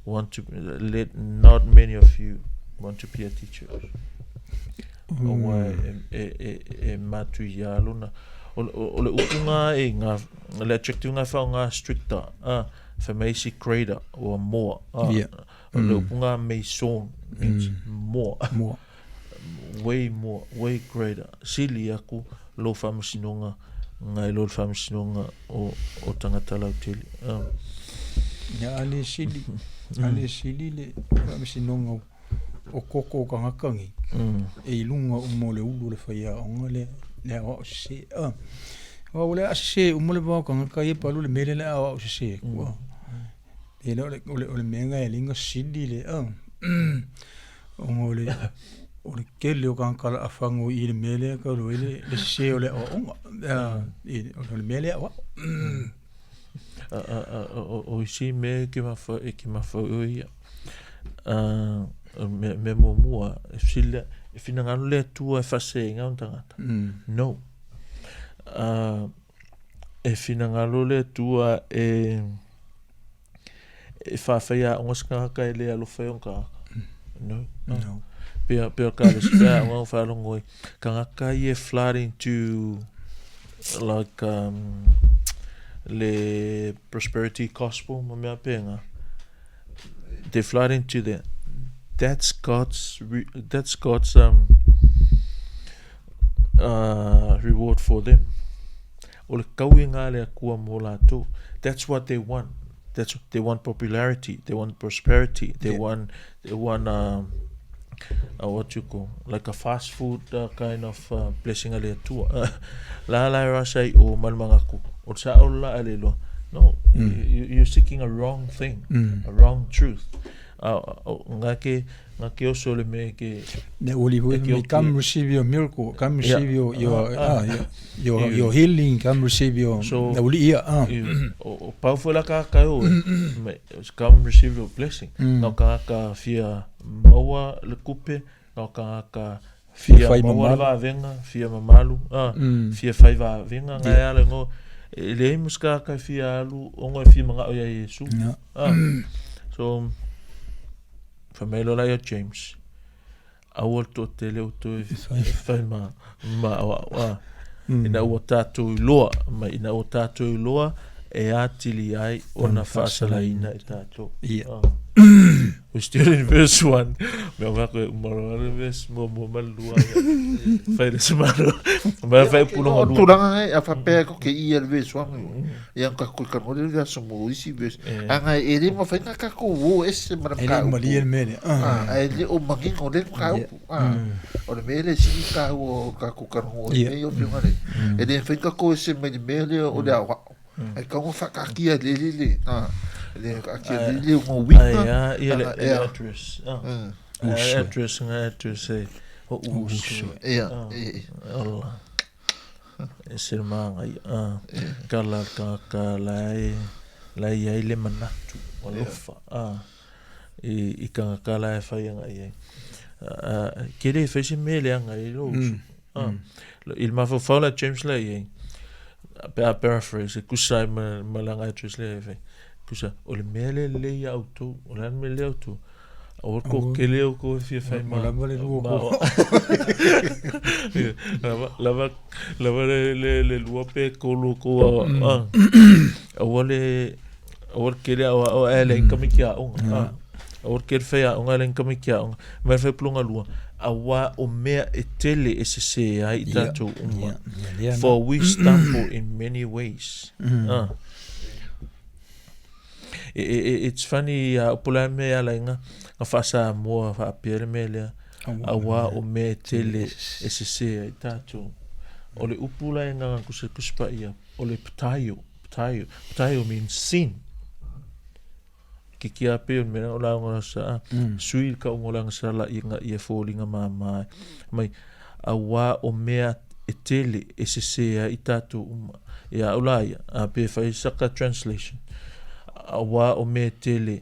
want to let not many of you want to be a teacher. Aua e matuia lona o le upu na e nga le adjective na e faaaoga stricter fai mai isi greater or more o le upu na maison means more way more way greater sili aku lou faamasinoga nai lo le faamasinoga o o tagata lautele. Ia a le sili a le sili le faamasinoga o koko o tagata nei e i luga uma o le ulu o le faiaoga lea le aoao sese. Aua ua le aasese uma le va o tagata ia palu le mea lea le aoao sese atu. E le o le mea lena e alai ona sili le ona o le o le tele o tagata o le a fago i le mea lea e talu ai le sese o le aoaoga o le mea lea aoao. O isi mea e ke mafaufau i ai ia, o le mea muamua, e fesili lea, e finagalo le Atua e faaseseina ona tagata? No. E finagalo le Atua e faafaiaoga se tagata e le alofa ai ona tagata? No. No. Pea, pea ka le se whea o wharongo ai. Tagata ia e flood into like le prosperity gospel ma mea pēnā. They flood into that. That's God's, that's God's reward for them. O le kauiga a le Atua mo latou. That's what they want. That's they want popularity, they want prosperity, they yeah. want they want uh, uh, what you call like a fast food uh, kind of uh, blessing a le Atua. Uh, la la rasa i o malmangaku. O sa o la ale loa. No, mm. you, you're seeking a wrong thing, mm. a wrong truth. Uh, nga ke nga ke oso le me ke Ne uli hui me come receive your miracle, come receive your your ah, your your, your healing, come receive your so, ne uli ia ah. O, o pau foi la ka ka o me come receive your blessing. Mm. No ka ka fia maua le kupe, no ka ka fia maua le vavenga, fia mamalu, ah, mm. fia fai vavenga nga ya le ngo e le muska ka fia alu ongo e fia manga o ia Yesu. Yeah. Ah. So Fai mai loa la ia James, aua le toatele o toe fai ma, ma aoao, a. Mm. Ina ua tātou iloa, ma ina ua tātou iloa, e atili ai ona faasalaina i tātou. Yeah. Ah. We still in verse 1. Mea wha koe umaro ale verse mua mua ma lua. Fai le semaro. Ma fai pulonga lua. Tulaga e a whapea ko ke ia le verse 1. Ia ka koe ka ngore le aso mo isi verse. Anga e le mawhai ngā kako o ese mara E le malie le mea lea. Ah, e le o mangingo le ka upu. Ah, o le mea le sili ka o ka ko ka rongo e mea o pionga le. E le whai kako ese mai le mea le o le ao. Ai ka ngo whakakia le le le. Ah, le whakakia le le o ngō wika. Ai a, ia le address. Ah. Address nga address e. O uso. Ia, e. Ola. E se māngai, a, ka la, ka, ka la e, la i ai le manatu, alofa, a, i, i ka ka la e whai anga i ai. A, ke le whai se mea le anga i lo usu. A, i le mawhawhau la James la i ai, pe a paraphrase, e kusa ai ma, ma langa address le e whai. Kusa, o le mea le le i au tau, o le mea le au tau, Aua ko kele o ko fia whai ma. Lava le lua ko. Lava, lava, lava le, le, le lua pe kolo ko a. Aua le, aua le kele aua aua e le income ki a onga. Aua le kele whai a onga le income ki a onga. Mai whai pulonga lua. Aua o mea e tele e se se ai i tātou uma. For we stumble in many ways. Ah. It's funny a upu la mea ala inga nga wha-Samoa whaapea le mea lea auā o mea e tele e sese ai tātou. O le upu la inga nga kusa kuspa ia o le ptaio, ptaio, ptaio means sin. Ke kia pe o mea o la nga sa sui ka ungo la nga sa la inga ia fōlinga māmā mai auā o mea e tele e sese ai i tātou uma. Ia au la ia, a pe whai saka translation. Auā o mea tele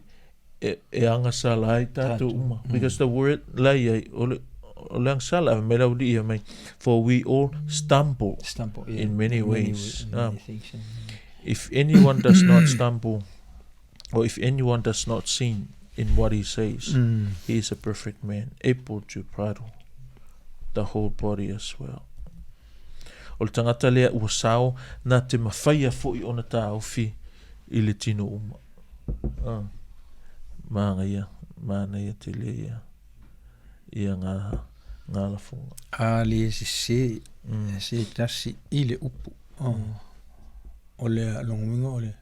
e, e angasala ai tātou uma. Because the word la ia, o le, o le angasala, me lau li ia mai, for we all stumble, stumble yeah. in many ways. In many things, yeah. If anyone does not stumble, or if anyone does not sin in what he says, mm. he is a perfect man, able to bridle the whole body as well. O le tangata lea ua sao nā te mawhaia fo'i ona tāofi i le tino uma. Ah, māngaia, mānaia te le ia, ia ngā, ngā lafonga. A le se, mm. se tasi i le upu. Oh. Mm. O le longuinga o le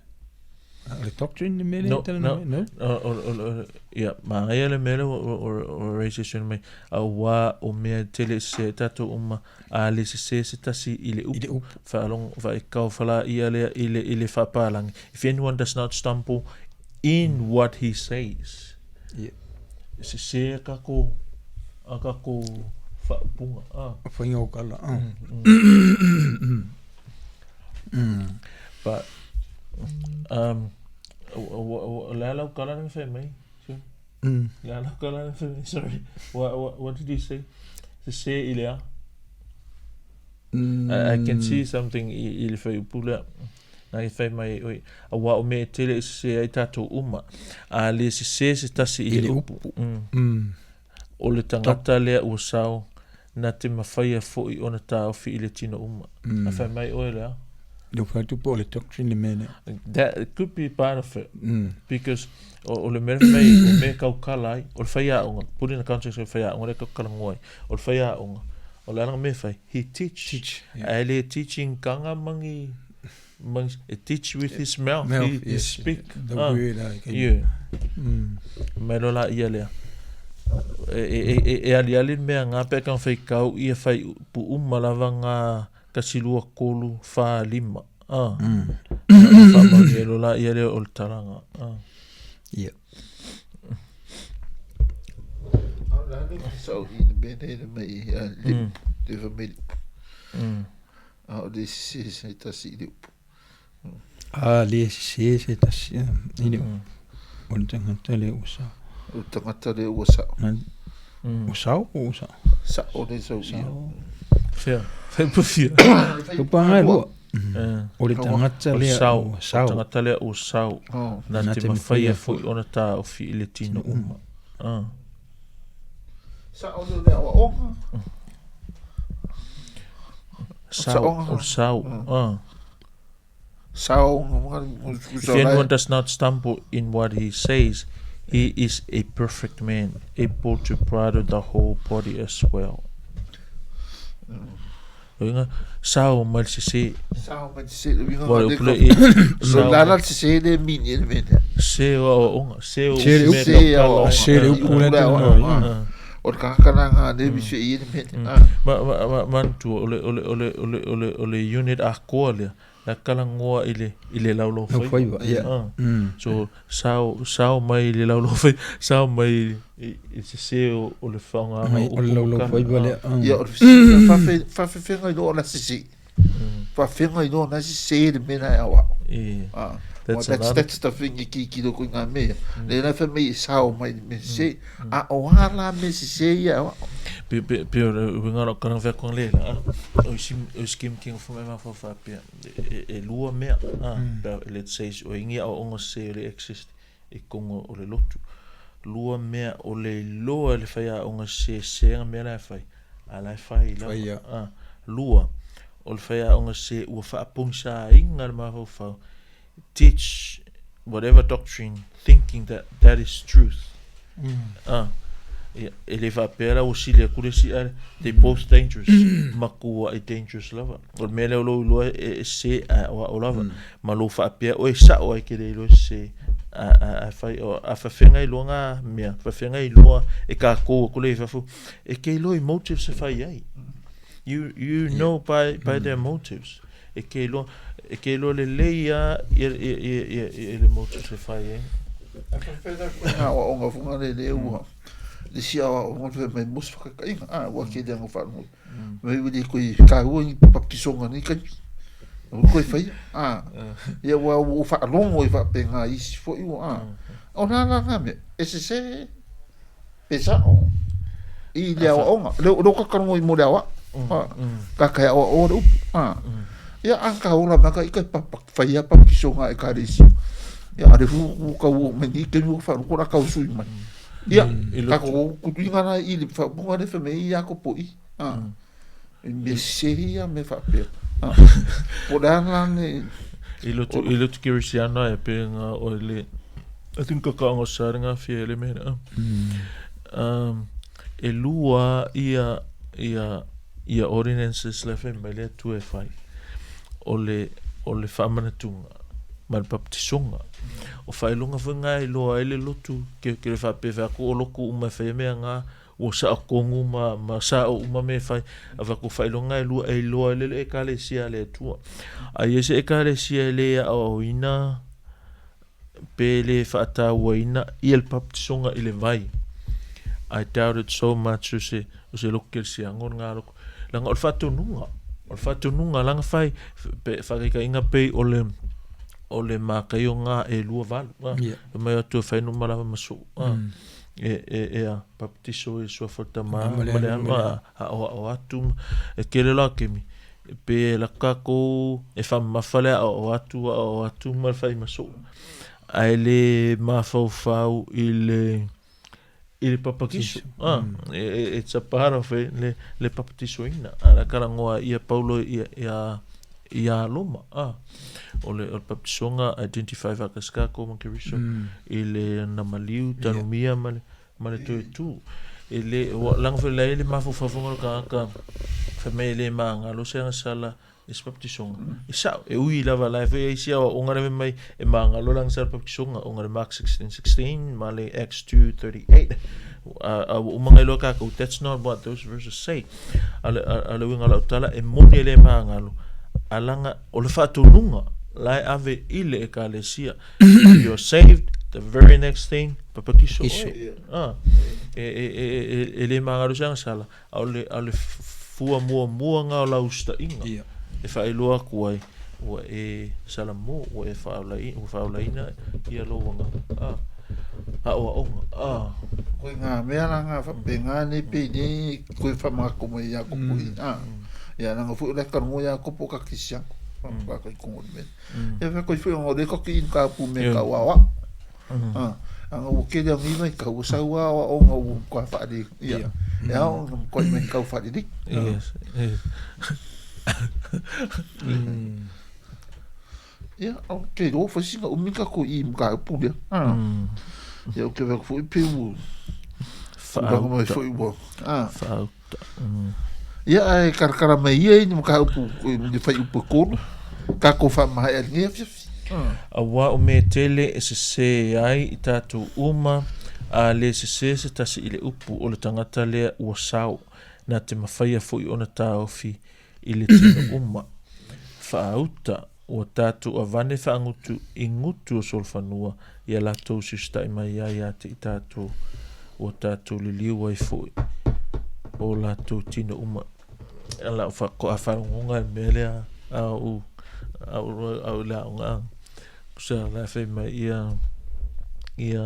o le doctrine le mele no, tala no, no? O, ia, māngaia le mele o, o, o racism mai, a wā o mea tele se tātou uma, a le se se se tasi i le upu, I le upu. Whaalongo, whaekau whala ia lea i le, i le whapālangi. If anyone does not stumble in what he says. Yeah. Se se ka ko, a ka ko whaupunga. Ah. Whainga o kala. Ah. Mm. Mm. But, le ala o kala nang whai mai. Mm. Le ala o kala nang whai mai, sorry. What, what, what did he say? Se se i le a? Mm. I, I can see something i, i le whai upu lea. Nā i whai mai oi. A wā o me e tele i se ai tātou uma. A le se se se tasi i le upu. Mm. Mm. O le tangata lea ua sao, nā te mawhaia fo'i ona tāofi i le tino uma. Mm. A whai mai oe lea? Le whai tupu o le doctrine le mea lea. That it could be part of it. Mm. Because o, o le mea mei, o mea kaukala ai, o le whai aonga, put in the context o le whai aonga, le kaukala ngoai, o le whai aonga, o le alanga mea whai, he teach. Teach, yeah. A le teaching kanga mangi, E teach with his mouth, Mouth, he, he yes, speak. The Ah, word, ai, kai- yeah. Mm. Mai lo la ia lea. E, e, e, e, e aliali le mea ngā pe kang whai kau ia whai pu uma lava ngā kasi lua kolu whā lima. Ah. Mm. Whaamauni e lo la ia lea o le talanga. Ah. Yeah. A o le a le sao i le mea nei le mai a le Mm. le fa mai le Mm. a o le sese se tasi i le upu. A le sese se tasi i le Mm. o le tagata lea ua sao. O le tagata lea ua sao. Na Mm. ua sao po ua sao? Sao le sau ia. Sao. Fea. Fai pufia. Ko panga e lua. Eh. O le tagata O le lea sao. ua O sao. tagata lea ua sao. Oh. Na Na te te mafaia mafaia foi ona tā o fi i le tino uma. Ah. Sao le lea o onga. Sao. Saonga. O le sao. Mm. Ah. Sao nga If anyone does not stumble in what he says, he is a perfect man, able to bridle the whole body as well. Inga sao mai le sese. Sao mai se le winga Wa le o pule e Lo sao la la se le mini le mene. se o aoaoga se o Se le mea Se tautala o aoga. Se le Ah, upu le ah, tino, ah. ah. O le kakana nga le bisu i le mene. Mm. Ah. Ma ma ma manatua o le o le o le o le o le o le unit atoa lea la kalagoa i le i le laulau Lau faiva. faiva, yeah. Ah. Mm. So sao sao mai i le laulau faiva sao mai i i sese o o le faaaogaga Mai o o le upu laulau ma kala. faiva Ah. lea. Ah. Ia o le fa fa fenga i lo la sisi. Mm. Fa fenga i lo na sisi le mena e awa. Eh, Ah. that's Well, that's, another that's the thing i ki ki loko i ngā mea. Le na fa mei sao mai me se. A o ha la me se se ia awa. Pe pe pe o le uiga o lau kalaga feakuaga le la ah. O isi o isi kemikega foi mai mafaufau faapea e e lua mea ah. Pe let's say o igi aoaoga sese o le exist i koga o le lotu. Lua mea o le iloa e le faiaoga sesega mea la e fai a la e fai lava Fai ia. ah. Lua o le faiaoga sese ua faapogisāiga le mafaufau teach whatever doctrine thinking that that is truth. Mm. Ah. Ia, e le faapea la ua sili atu le isi ae they both dangerous makua e dangerous lava. O le mea lea o lou iloa e e sese ae o a'o lava. Ma lou faapea oe sa'o ai ke le iloa e sese a a a fai o a fafeagai loa gā mea, fafeagai loa e kākou atu lea i fafo e ke iloa i motives e fai ai. You you know by by their motives. E ke iloa e ke iloa lelei lava ia ia ia ia ia le motives e fai ai. A fa fenga koe ngā o onga funga le le ua. Le si awa o ngā mai mus whakakainga. Ah, ua ke le anga whanau. Mai uli koe ka ua i papisonga ni kai. O koe whai. Ah. Ia ua o whaalongo i whape ngā isi fo i ua. Ah. O nā nā ngā mea. E se se pe sa o. I le awa onga. Le o kakarongo i mo le awa. Ah. Ka kai awa o le upu. Ah. Ia ang ka ola maka i kai papa whai a papisonga e ka resi. Ia are fu u ka u me ni ke nu fa ko la ka usui mai. Ia I ka lotu ko ku tuinga na i le fa bunga le fa me ia ko po i. Ah. Me se ia me fa pe. Ah. Po la la ne I lotu i lotu kerisiano e pe ngā o le I think ka kaonga sa ngā fia le mea. Ah. Mm. E lua ia ia ia ordinances le fe mai le tu e fai. O le o le whaamanatunga ma le baptisonga. O whaelonga fo ngā i loa e le lotu ke ke le whape whaku o loko uma whai mea ngā ua sa o kongu ma, ma sa o uma me whai a whaku whaelonga e lua e loa e le le e kalesia le atua. A ia se e kalesia e le a o ina pe le whaatauaina i el baptisonga i le vai. I doubt it so much o se o se loko ke se angon ngā loko. Langa o le whaatonunga. O le whaatonunga langa whai pe whakaikainga pe o le o le mākai o ngā e lua valu. Ah. Yeah. E mai atu e whainu malava masu. Ah. Mm. E, e, e a baptiso e sua whata mā, Ma le ma le alu, alu, ma le a, a o a o atu, e kele la kemi. Pe la kako e whamawhale a o atu, a o atu, ma le whai masu. Ai le mafaufau i le i le papakiso. Ah, e, e, it's a part of it, le, le papatisoina. A la kalangoa ia Paulo ia, ia, ia Roma. Ah, o le, o le papatisonga identify whakaskako ma keriso Mm. i le namaliu tanumia ma le, ma le toe tu. E le, wa, langa whai le mafaufaufonga lo kangaka, whai mai le maanga, lo se anga sala, I se papatisoga. E sa'o, e ui lava la e foi ai isi aoaoga lea fai mai e magalo le agasala papatisoga ona le Mark 16:16 ma le Acts 2:38. A, a ua uma ona iloa kākou, that's not what those verses say. A le, a, a le uiga o lau tala, e moni e le magalo, a laga o le faatonuga la e ave i le Ekalesia. If you are saved, the very next thing, papatiso oe. Ah, e, e, e, e, e le magalo se agasala, A o le, a o le fua muamua lena o lau usitaʻiga Ia. e faailoa atu ai, ua e salamo, ua e faaolaina, ua faaolaina ia lou agaga, a, aoaoga, a. Koe ngā mea la ngā whapengā nei pei nei koe whamanako mai ia kopo i a. Ia nanga foi o le karongo ia kopo ka kisiako. Ka kai kongo le mea. Ia wha koe foi o le koki in ka pu me ka wawa. A, anga ua kele au mai ka ua sau a o nga ua kua whaare. Ia. E ao nga koi mai kau whaare ri. Yes. Yes. Ia, o ke ro whasinga umi ka ko i mga upu lea. Ia, o ke wha foi pe ua. Tulaga mai Whaauta. foi ua. Ah. Whaauta. Ia, ae karakara mai ia i ni mataupu i le fuaiupu e kolu, ka kou faamaea i lenei afiafi. Auā o mea tele e sesē ai i tātou uma, a le sesē se tasi i le upu o le tagata lea ua sao, na te mawhaia foi ona taofi i le tino uma. Whaauta, ua tātou avane whaangutu i ngutu o solofanua i a latou siusitaʻi mai ai ia te i tātou, ua tātou liliu ai foi o latou tino uma. Ala o wha, a wharongonga e mea lea a u, a u, a u le aoga a. Kusa la whai mai ia, ia,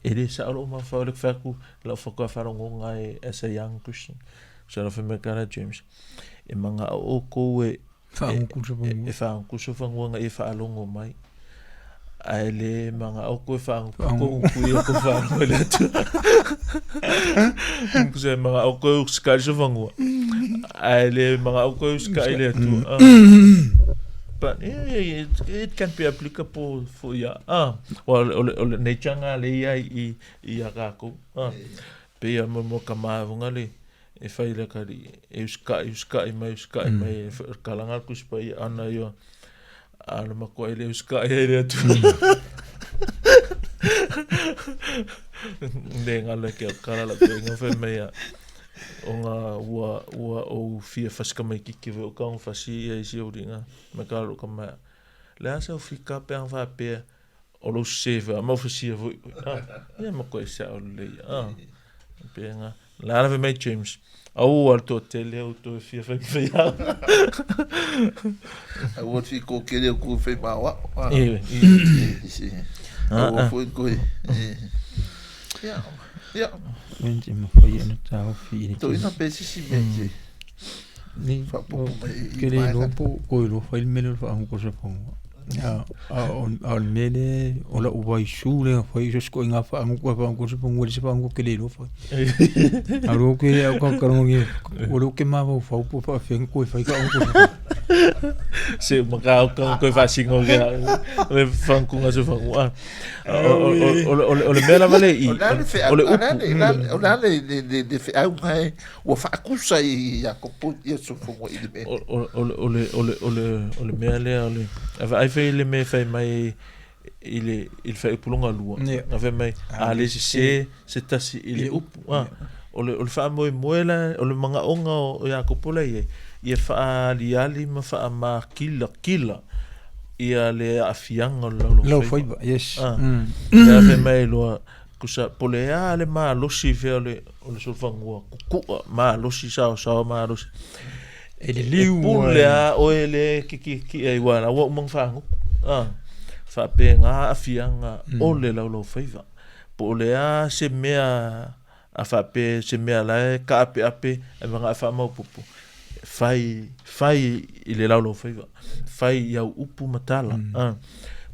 e le sa alo ma wha o le whaku, la o whaku a wharongonga e as a young Christian. Kusa la whai mai kara James, e manga o o kou e, e whaangukuso fanua nga ia whaalongo mai. Ae le manga o koe whaanguku ko uku ia ko whaalongo le atu. Kusa e manga o koe usikai so fanua. Ae le manga o koe usikai le atu. But yeah, yeah, it, it can be applicable for ia. Ah, well, o le, o le nature nga le ia i, i a kākou. Ah, pe ia mo mo ka maavunga le, e whai le kari, e usikaʻi, usikaʻi mai, usikaʻi mai, e kalanga le Tusi Paia ana ia, a le makoa e le usikaʻi ai le Atua. Le ngalo e ke au kala la tuaiga fai mai ia, o ngā ua, ua ou fia fasika mai kiki foi o ka fasi ia isi au ringa, me ka lo ka mai. Le asa o fika pe ang faapea, o lou sese foi, a mau fasia foi. Ah, ia makoa e sa o le ia. Ah, pe nga. La ala fai mai James, Aua le toatele au toe fia fai mai au. Aua le fia kokele au koe fai ma au. E, e. Aua foi koe. Ia, ia. Wen te mawhai ana tāofi i le Toina pe sisi me te. Ni, Faapopo mai i ke le vaega. iloa po o koe iloa fai le mea lea o le faagukosa fanua. A, a, o, a o le mea lea o lau vaisu lea na fai, so o se ituaiga faagutu a faagukosa fanua, e le se faagutu ou te le iloa fai. A o lea ou te, au ka o lea ou te mafaufau po o faapefea ona toe fai ka Se maka o ka koe faasino ke le fankunga se fanua. O le mea lava le i O le a le feau, o le o le a upu. le, o le a le, le, le, le feauga e ua faakusa i Iakopo ia sofoga i le mea. O o o le o le o le o le mea lea o le a vaai fai le mea e fai mai i le i le fuaiupu lona lua. Na fai mai a le sesē se tasi i le upu. A o le o le faamoemoe la o le manaʻoga o Iakopo la i ai, ia faaaliali ma faamakilakilakia le aafiaga o le laulaufaiva. Laufaiva, yes. A lea fai mai loa kusa po o le a le malosi fea o le o le solofanua kukua malosi saosaoa malosi. E liliu E pule a oe le kikiki ai ua la ua uma ona faagutu. A faapena aafiaga o le laulaufaiva. Po o le a se mea a faapea se mea la e kaapeape ae manao e faamaopoopo, fai, fai i le laulaufaiva, fai i au upu ma tala. A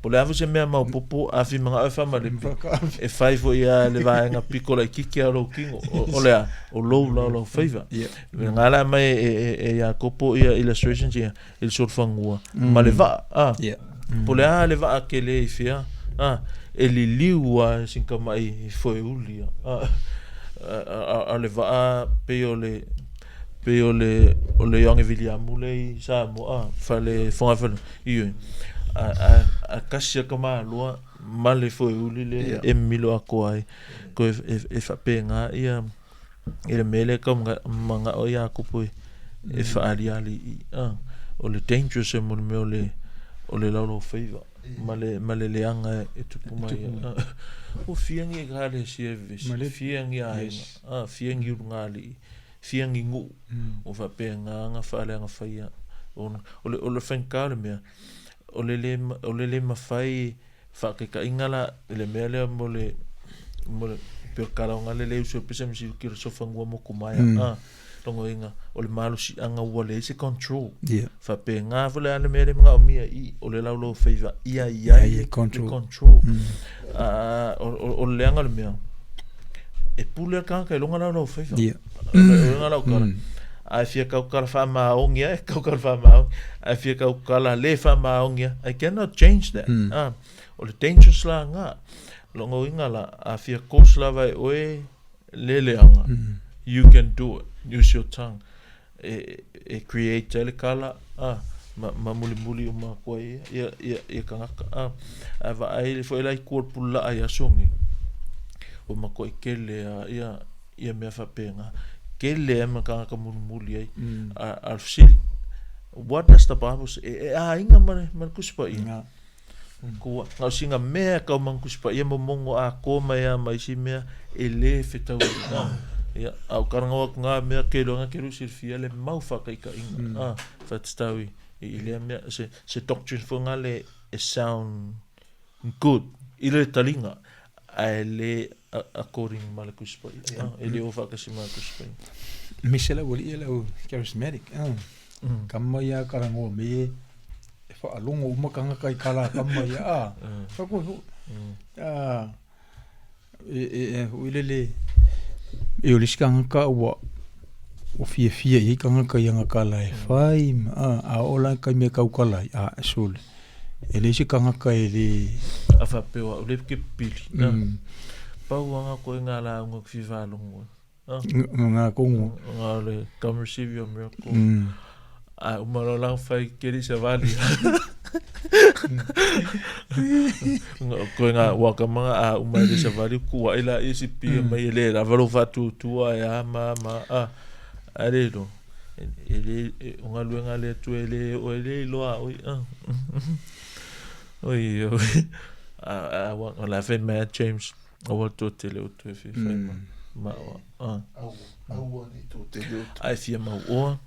po o le a foi se mea maopoopo a fia manao e faamalepe, e fai foi lava le vaega pito laitiiti lava o lou tino, o le a? O lou laulaufaiva. Lena la aumai e Iakopo ia illustrations ia i le solofanua ma le vaa, a. Po o le a le vaa tele i fea, a, e liliu lava e sina tamai foeuli a, a o le vaa pei o le. Pei o le o le Ioane Viliamu lea i Samoa a, fale fogafale ioe. A a a tasi a tamaloa ma le foeuli le Ia. e mimilo atoa ai. Toe e e faapena ia i le mea lea e tau manao ai Iakopo e e faaaliali i i a. O le dangerous e mo le mea o le o le laulaufaiva ma le ma le leaga e tupu mai ai. Ua fia ni ekalesia e vevesi, fia ni aiga, a, fia ni ulugalii fia ni nuu ua faapena ona faaleagafaia ona o le o le faigata o le mea o le le o le le mafai faataitaiga la i le mea lea mo le mo le pei o le tala le le uso pese ma siuki so fanua motu mai a logoina o le malosiaga ua leai se control Yeah. faapena foi le a le mea le manaomia i o le laulaufaiva ia i ai Ia le control. control a o o o le leaga o le mea e pule le tagata i lona laulaufaiva Yeah. o le uiga o lau tala a e fia tautala faamaonia e tautala faamaoni a e fia tautala le faamaonia I cannot change that ah o le dangerous la lena lona uiga la a fia cause lava e oe le leaga you can do it use your tongue e e create ai le kala a ma, ma mulimuli uma atu ai ia, ia, ia tagata a. Ae vaai foi la i tua o le pululaa i aso nei, ua matuai tele lava ia, ia mea faapena. Tele lava ma tagata mulimuli ai. A, a o le fesili, what does the Bible say? E, e aiga ma le, ma le Tusi Paia. Kua, na o sina mea e kau ma Tusi Paia momono atoa mai lava ma isi mea e le fetau ai. A, ia, a o talanoa atu na mea ke iloa na ke silafia le mau faataitaiga, a, faatatau i, i lea mea, se, se doctrine foi lea e sound good i le taliga, ae le according ma le Tusi Paia. A, e le o faatasi ma le Tusi Paia. Mise le aualii e le au charismatic. Ah. Kama ia karagoa me e e faalogo uma tagata i kala kama ia a. Fa ko fu. Ah e e e hui le le e o le isi tagata ua ua fiafia i ai tagata i ana kala e fai ma a a oo la i taimi e taukala ai a sole e leai se tagata e le A faapea o au le ke pili. Pau lava koe ngā lauga ki fia faalogo ai. Ngā kongo. Ngā o le come receive your miracle. A uma loa la fai keri sa vali. Koe ngā waka manga a uma le sa vali ku ai la isi pia mai le la valo fatu tua e a ma ma a a le lo. E le o ngā luenga le tu e le o e le iloa oi a. Oi oi. A a wa la fe ma James. Aua le toatele o toe fia whai ma, ma oa. Ah. Aua, aua ni toatele o toe. Ai fia mau oa.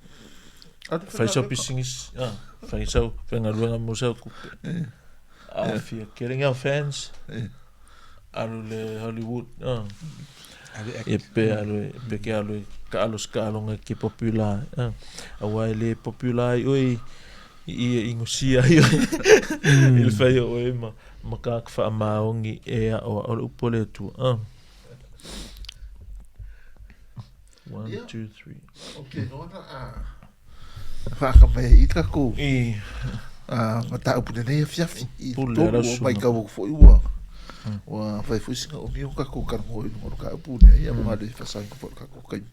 Whai sau pisingis. Ah, whai sau, whai ngaluenga mo sau kupe. Ah, fia killing our fans. Alu le Hollywood. Ah. E pe alu, pe ke alu, ka alu ska alu ngai ke popular. Ah. Aua e le popular i oi, i ia ingusia i oi. I le whai o oe ma. Ma ka whaamaongi e a o le upu o le Atua. Ah. One, Yeah. two, three. Ok, no ana a whaakamea i takou I. a mataupu lenei afiafi i Pule tolu ala o suna. mai kau foi ua ua fai foi singa o mio kakou karango i lunga o le kaupu lea ia ma le fasaga foi o le kakou kaimi.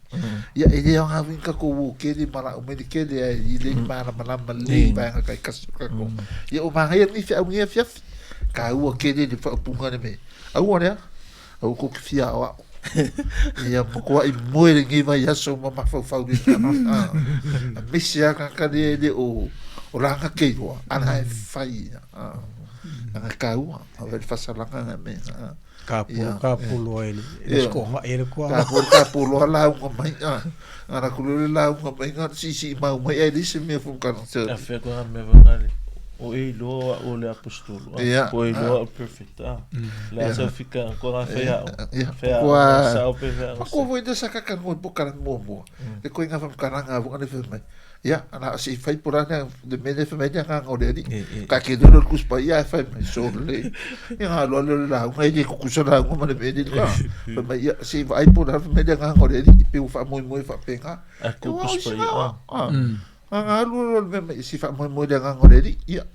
Ia e le aoga foi ni kakou uo kele ma lau mai le kele ae i le malamalama lelei i vaega taitasi o kakou. Ia o magaia lenei feau lenei afiafi, taua kele le faaupuga le me aua lea, aua kou te fia aoao. Ia matuai moe lenei vaiaso ma mafaufau le tala. Aemaise lava tagata lea e le o o laga keiloa, a la e fai ia. Ana taua, a le fasalaga na mea. Ka polo, ka polo ai le, le sikoga e le kua. Ka polo, ka polo a lauga mai. Ana kule le lauga mai, ngā sisi i mau mai, ai le se mea fungana. A fea koe ngā mea whangari, o e iloa o le apostolo, o e iloa o perfect, a. Le asa fika, koe ngā whea o. Whea o, sa o pe whea o. Ko voi te sakaka ngoi po kara mua mua. Le koe ngā whamkaranga a wangane whai mai. Ia, ana se i fai po rānea, le mea lea e fai mai ai le agaga o le Alii. Ka ke leo le Tusi Paia e fai mai, sole. Ia ngā loa lea o le lauga, e le kukusa lauga ma le mea lea ka. Fai mai, ia, se i vaai po rā, fai mai le agaga o le Alii, pe ua faamoemoe faapena. A Ia, ku Tusi Paia. Paia. Ngā ngā lua loa le mea mai, se i faamoemoe le agaga o le Alii, ia,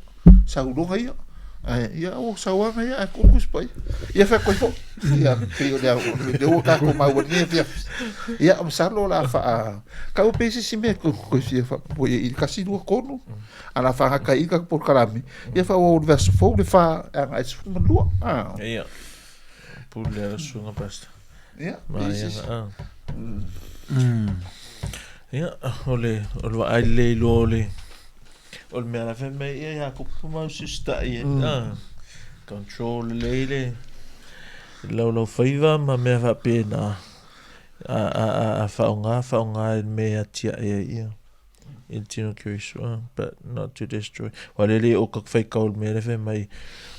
sauloga ia. Ae, ia, o sauaga ia, ae kulu Tusi Paia. Ia fai atu ai foi. Ia, pei o le, lea ua tatou maua i lenei afiafi. Ia, masalo o le a faa, tau pea se isi mea e toe fia faaopoopo i ai i le 1, 2, 3, ae o le a faagata ai i i le tatou polokalame, ia faaauau i le vaiaso fou le 4 e agai i le 12. A. Ia, pule a le susuga pastor. Ia, pei se isi. Ia, o le, o le vaai lelei loa o le, O le mea la fai mai ia Iakopo ma usitaʻi ai a control lelei le laulau faiva ma mea faapena a a a a faaaoga faaaoga i le mea e atiae ai ia i le tino Keriso a but not to destroy. Aua lea e le o ka faitau i le mea lea fai mai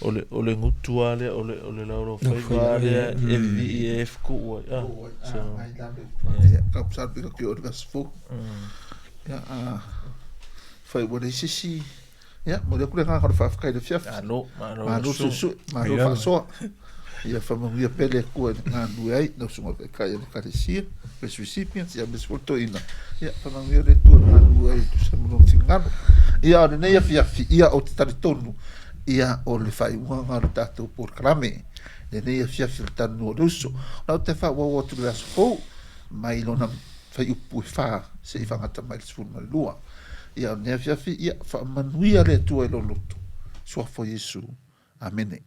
o le o le gutu lava lea o le o le laulau faiva lava lea e vivii ai e fetuʻu ai a so Ia, a fai ua leai se isi, ia, momoli atu le agaga o le faafetai i le afiafi. Malo, malo Malo le suesue, malo le faasoa. Ia faamanuia pea le Atua i le galulue ai, lau Susuga i le Taitai o le Ekalesia, Grace Recipients, ia aemaise foi le toeaina. Ia faamanuia le Atua i le galulue ai e tusa ma lona finagalo. Ia, o lenei afiafi, ia, ou te talitonu, ia, o le faaiuga lena o le tatou polokalame, lenei afiafi o le Talanoa o le Uso. O lau te faaauau atu i le aso fou, mai lona fuaiupu e 4 seia faagata mai le 12. Ia, o lenei afiafi, ia faamanuia le Atua i lou loto. Suafa o Iesu. Amene.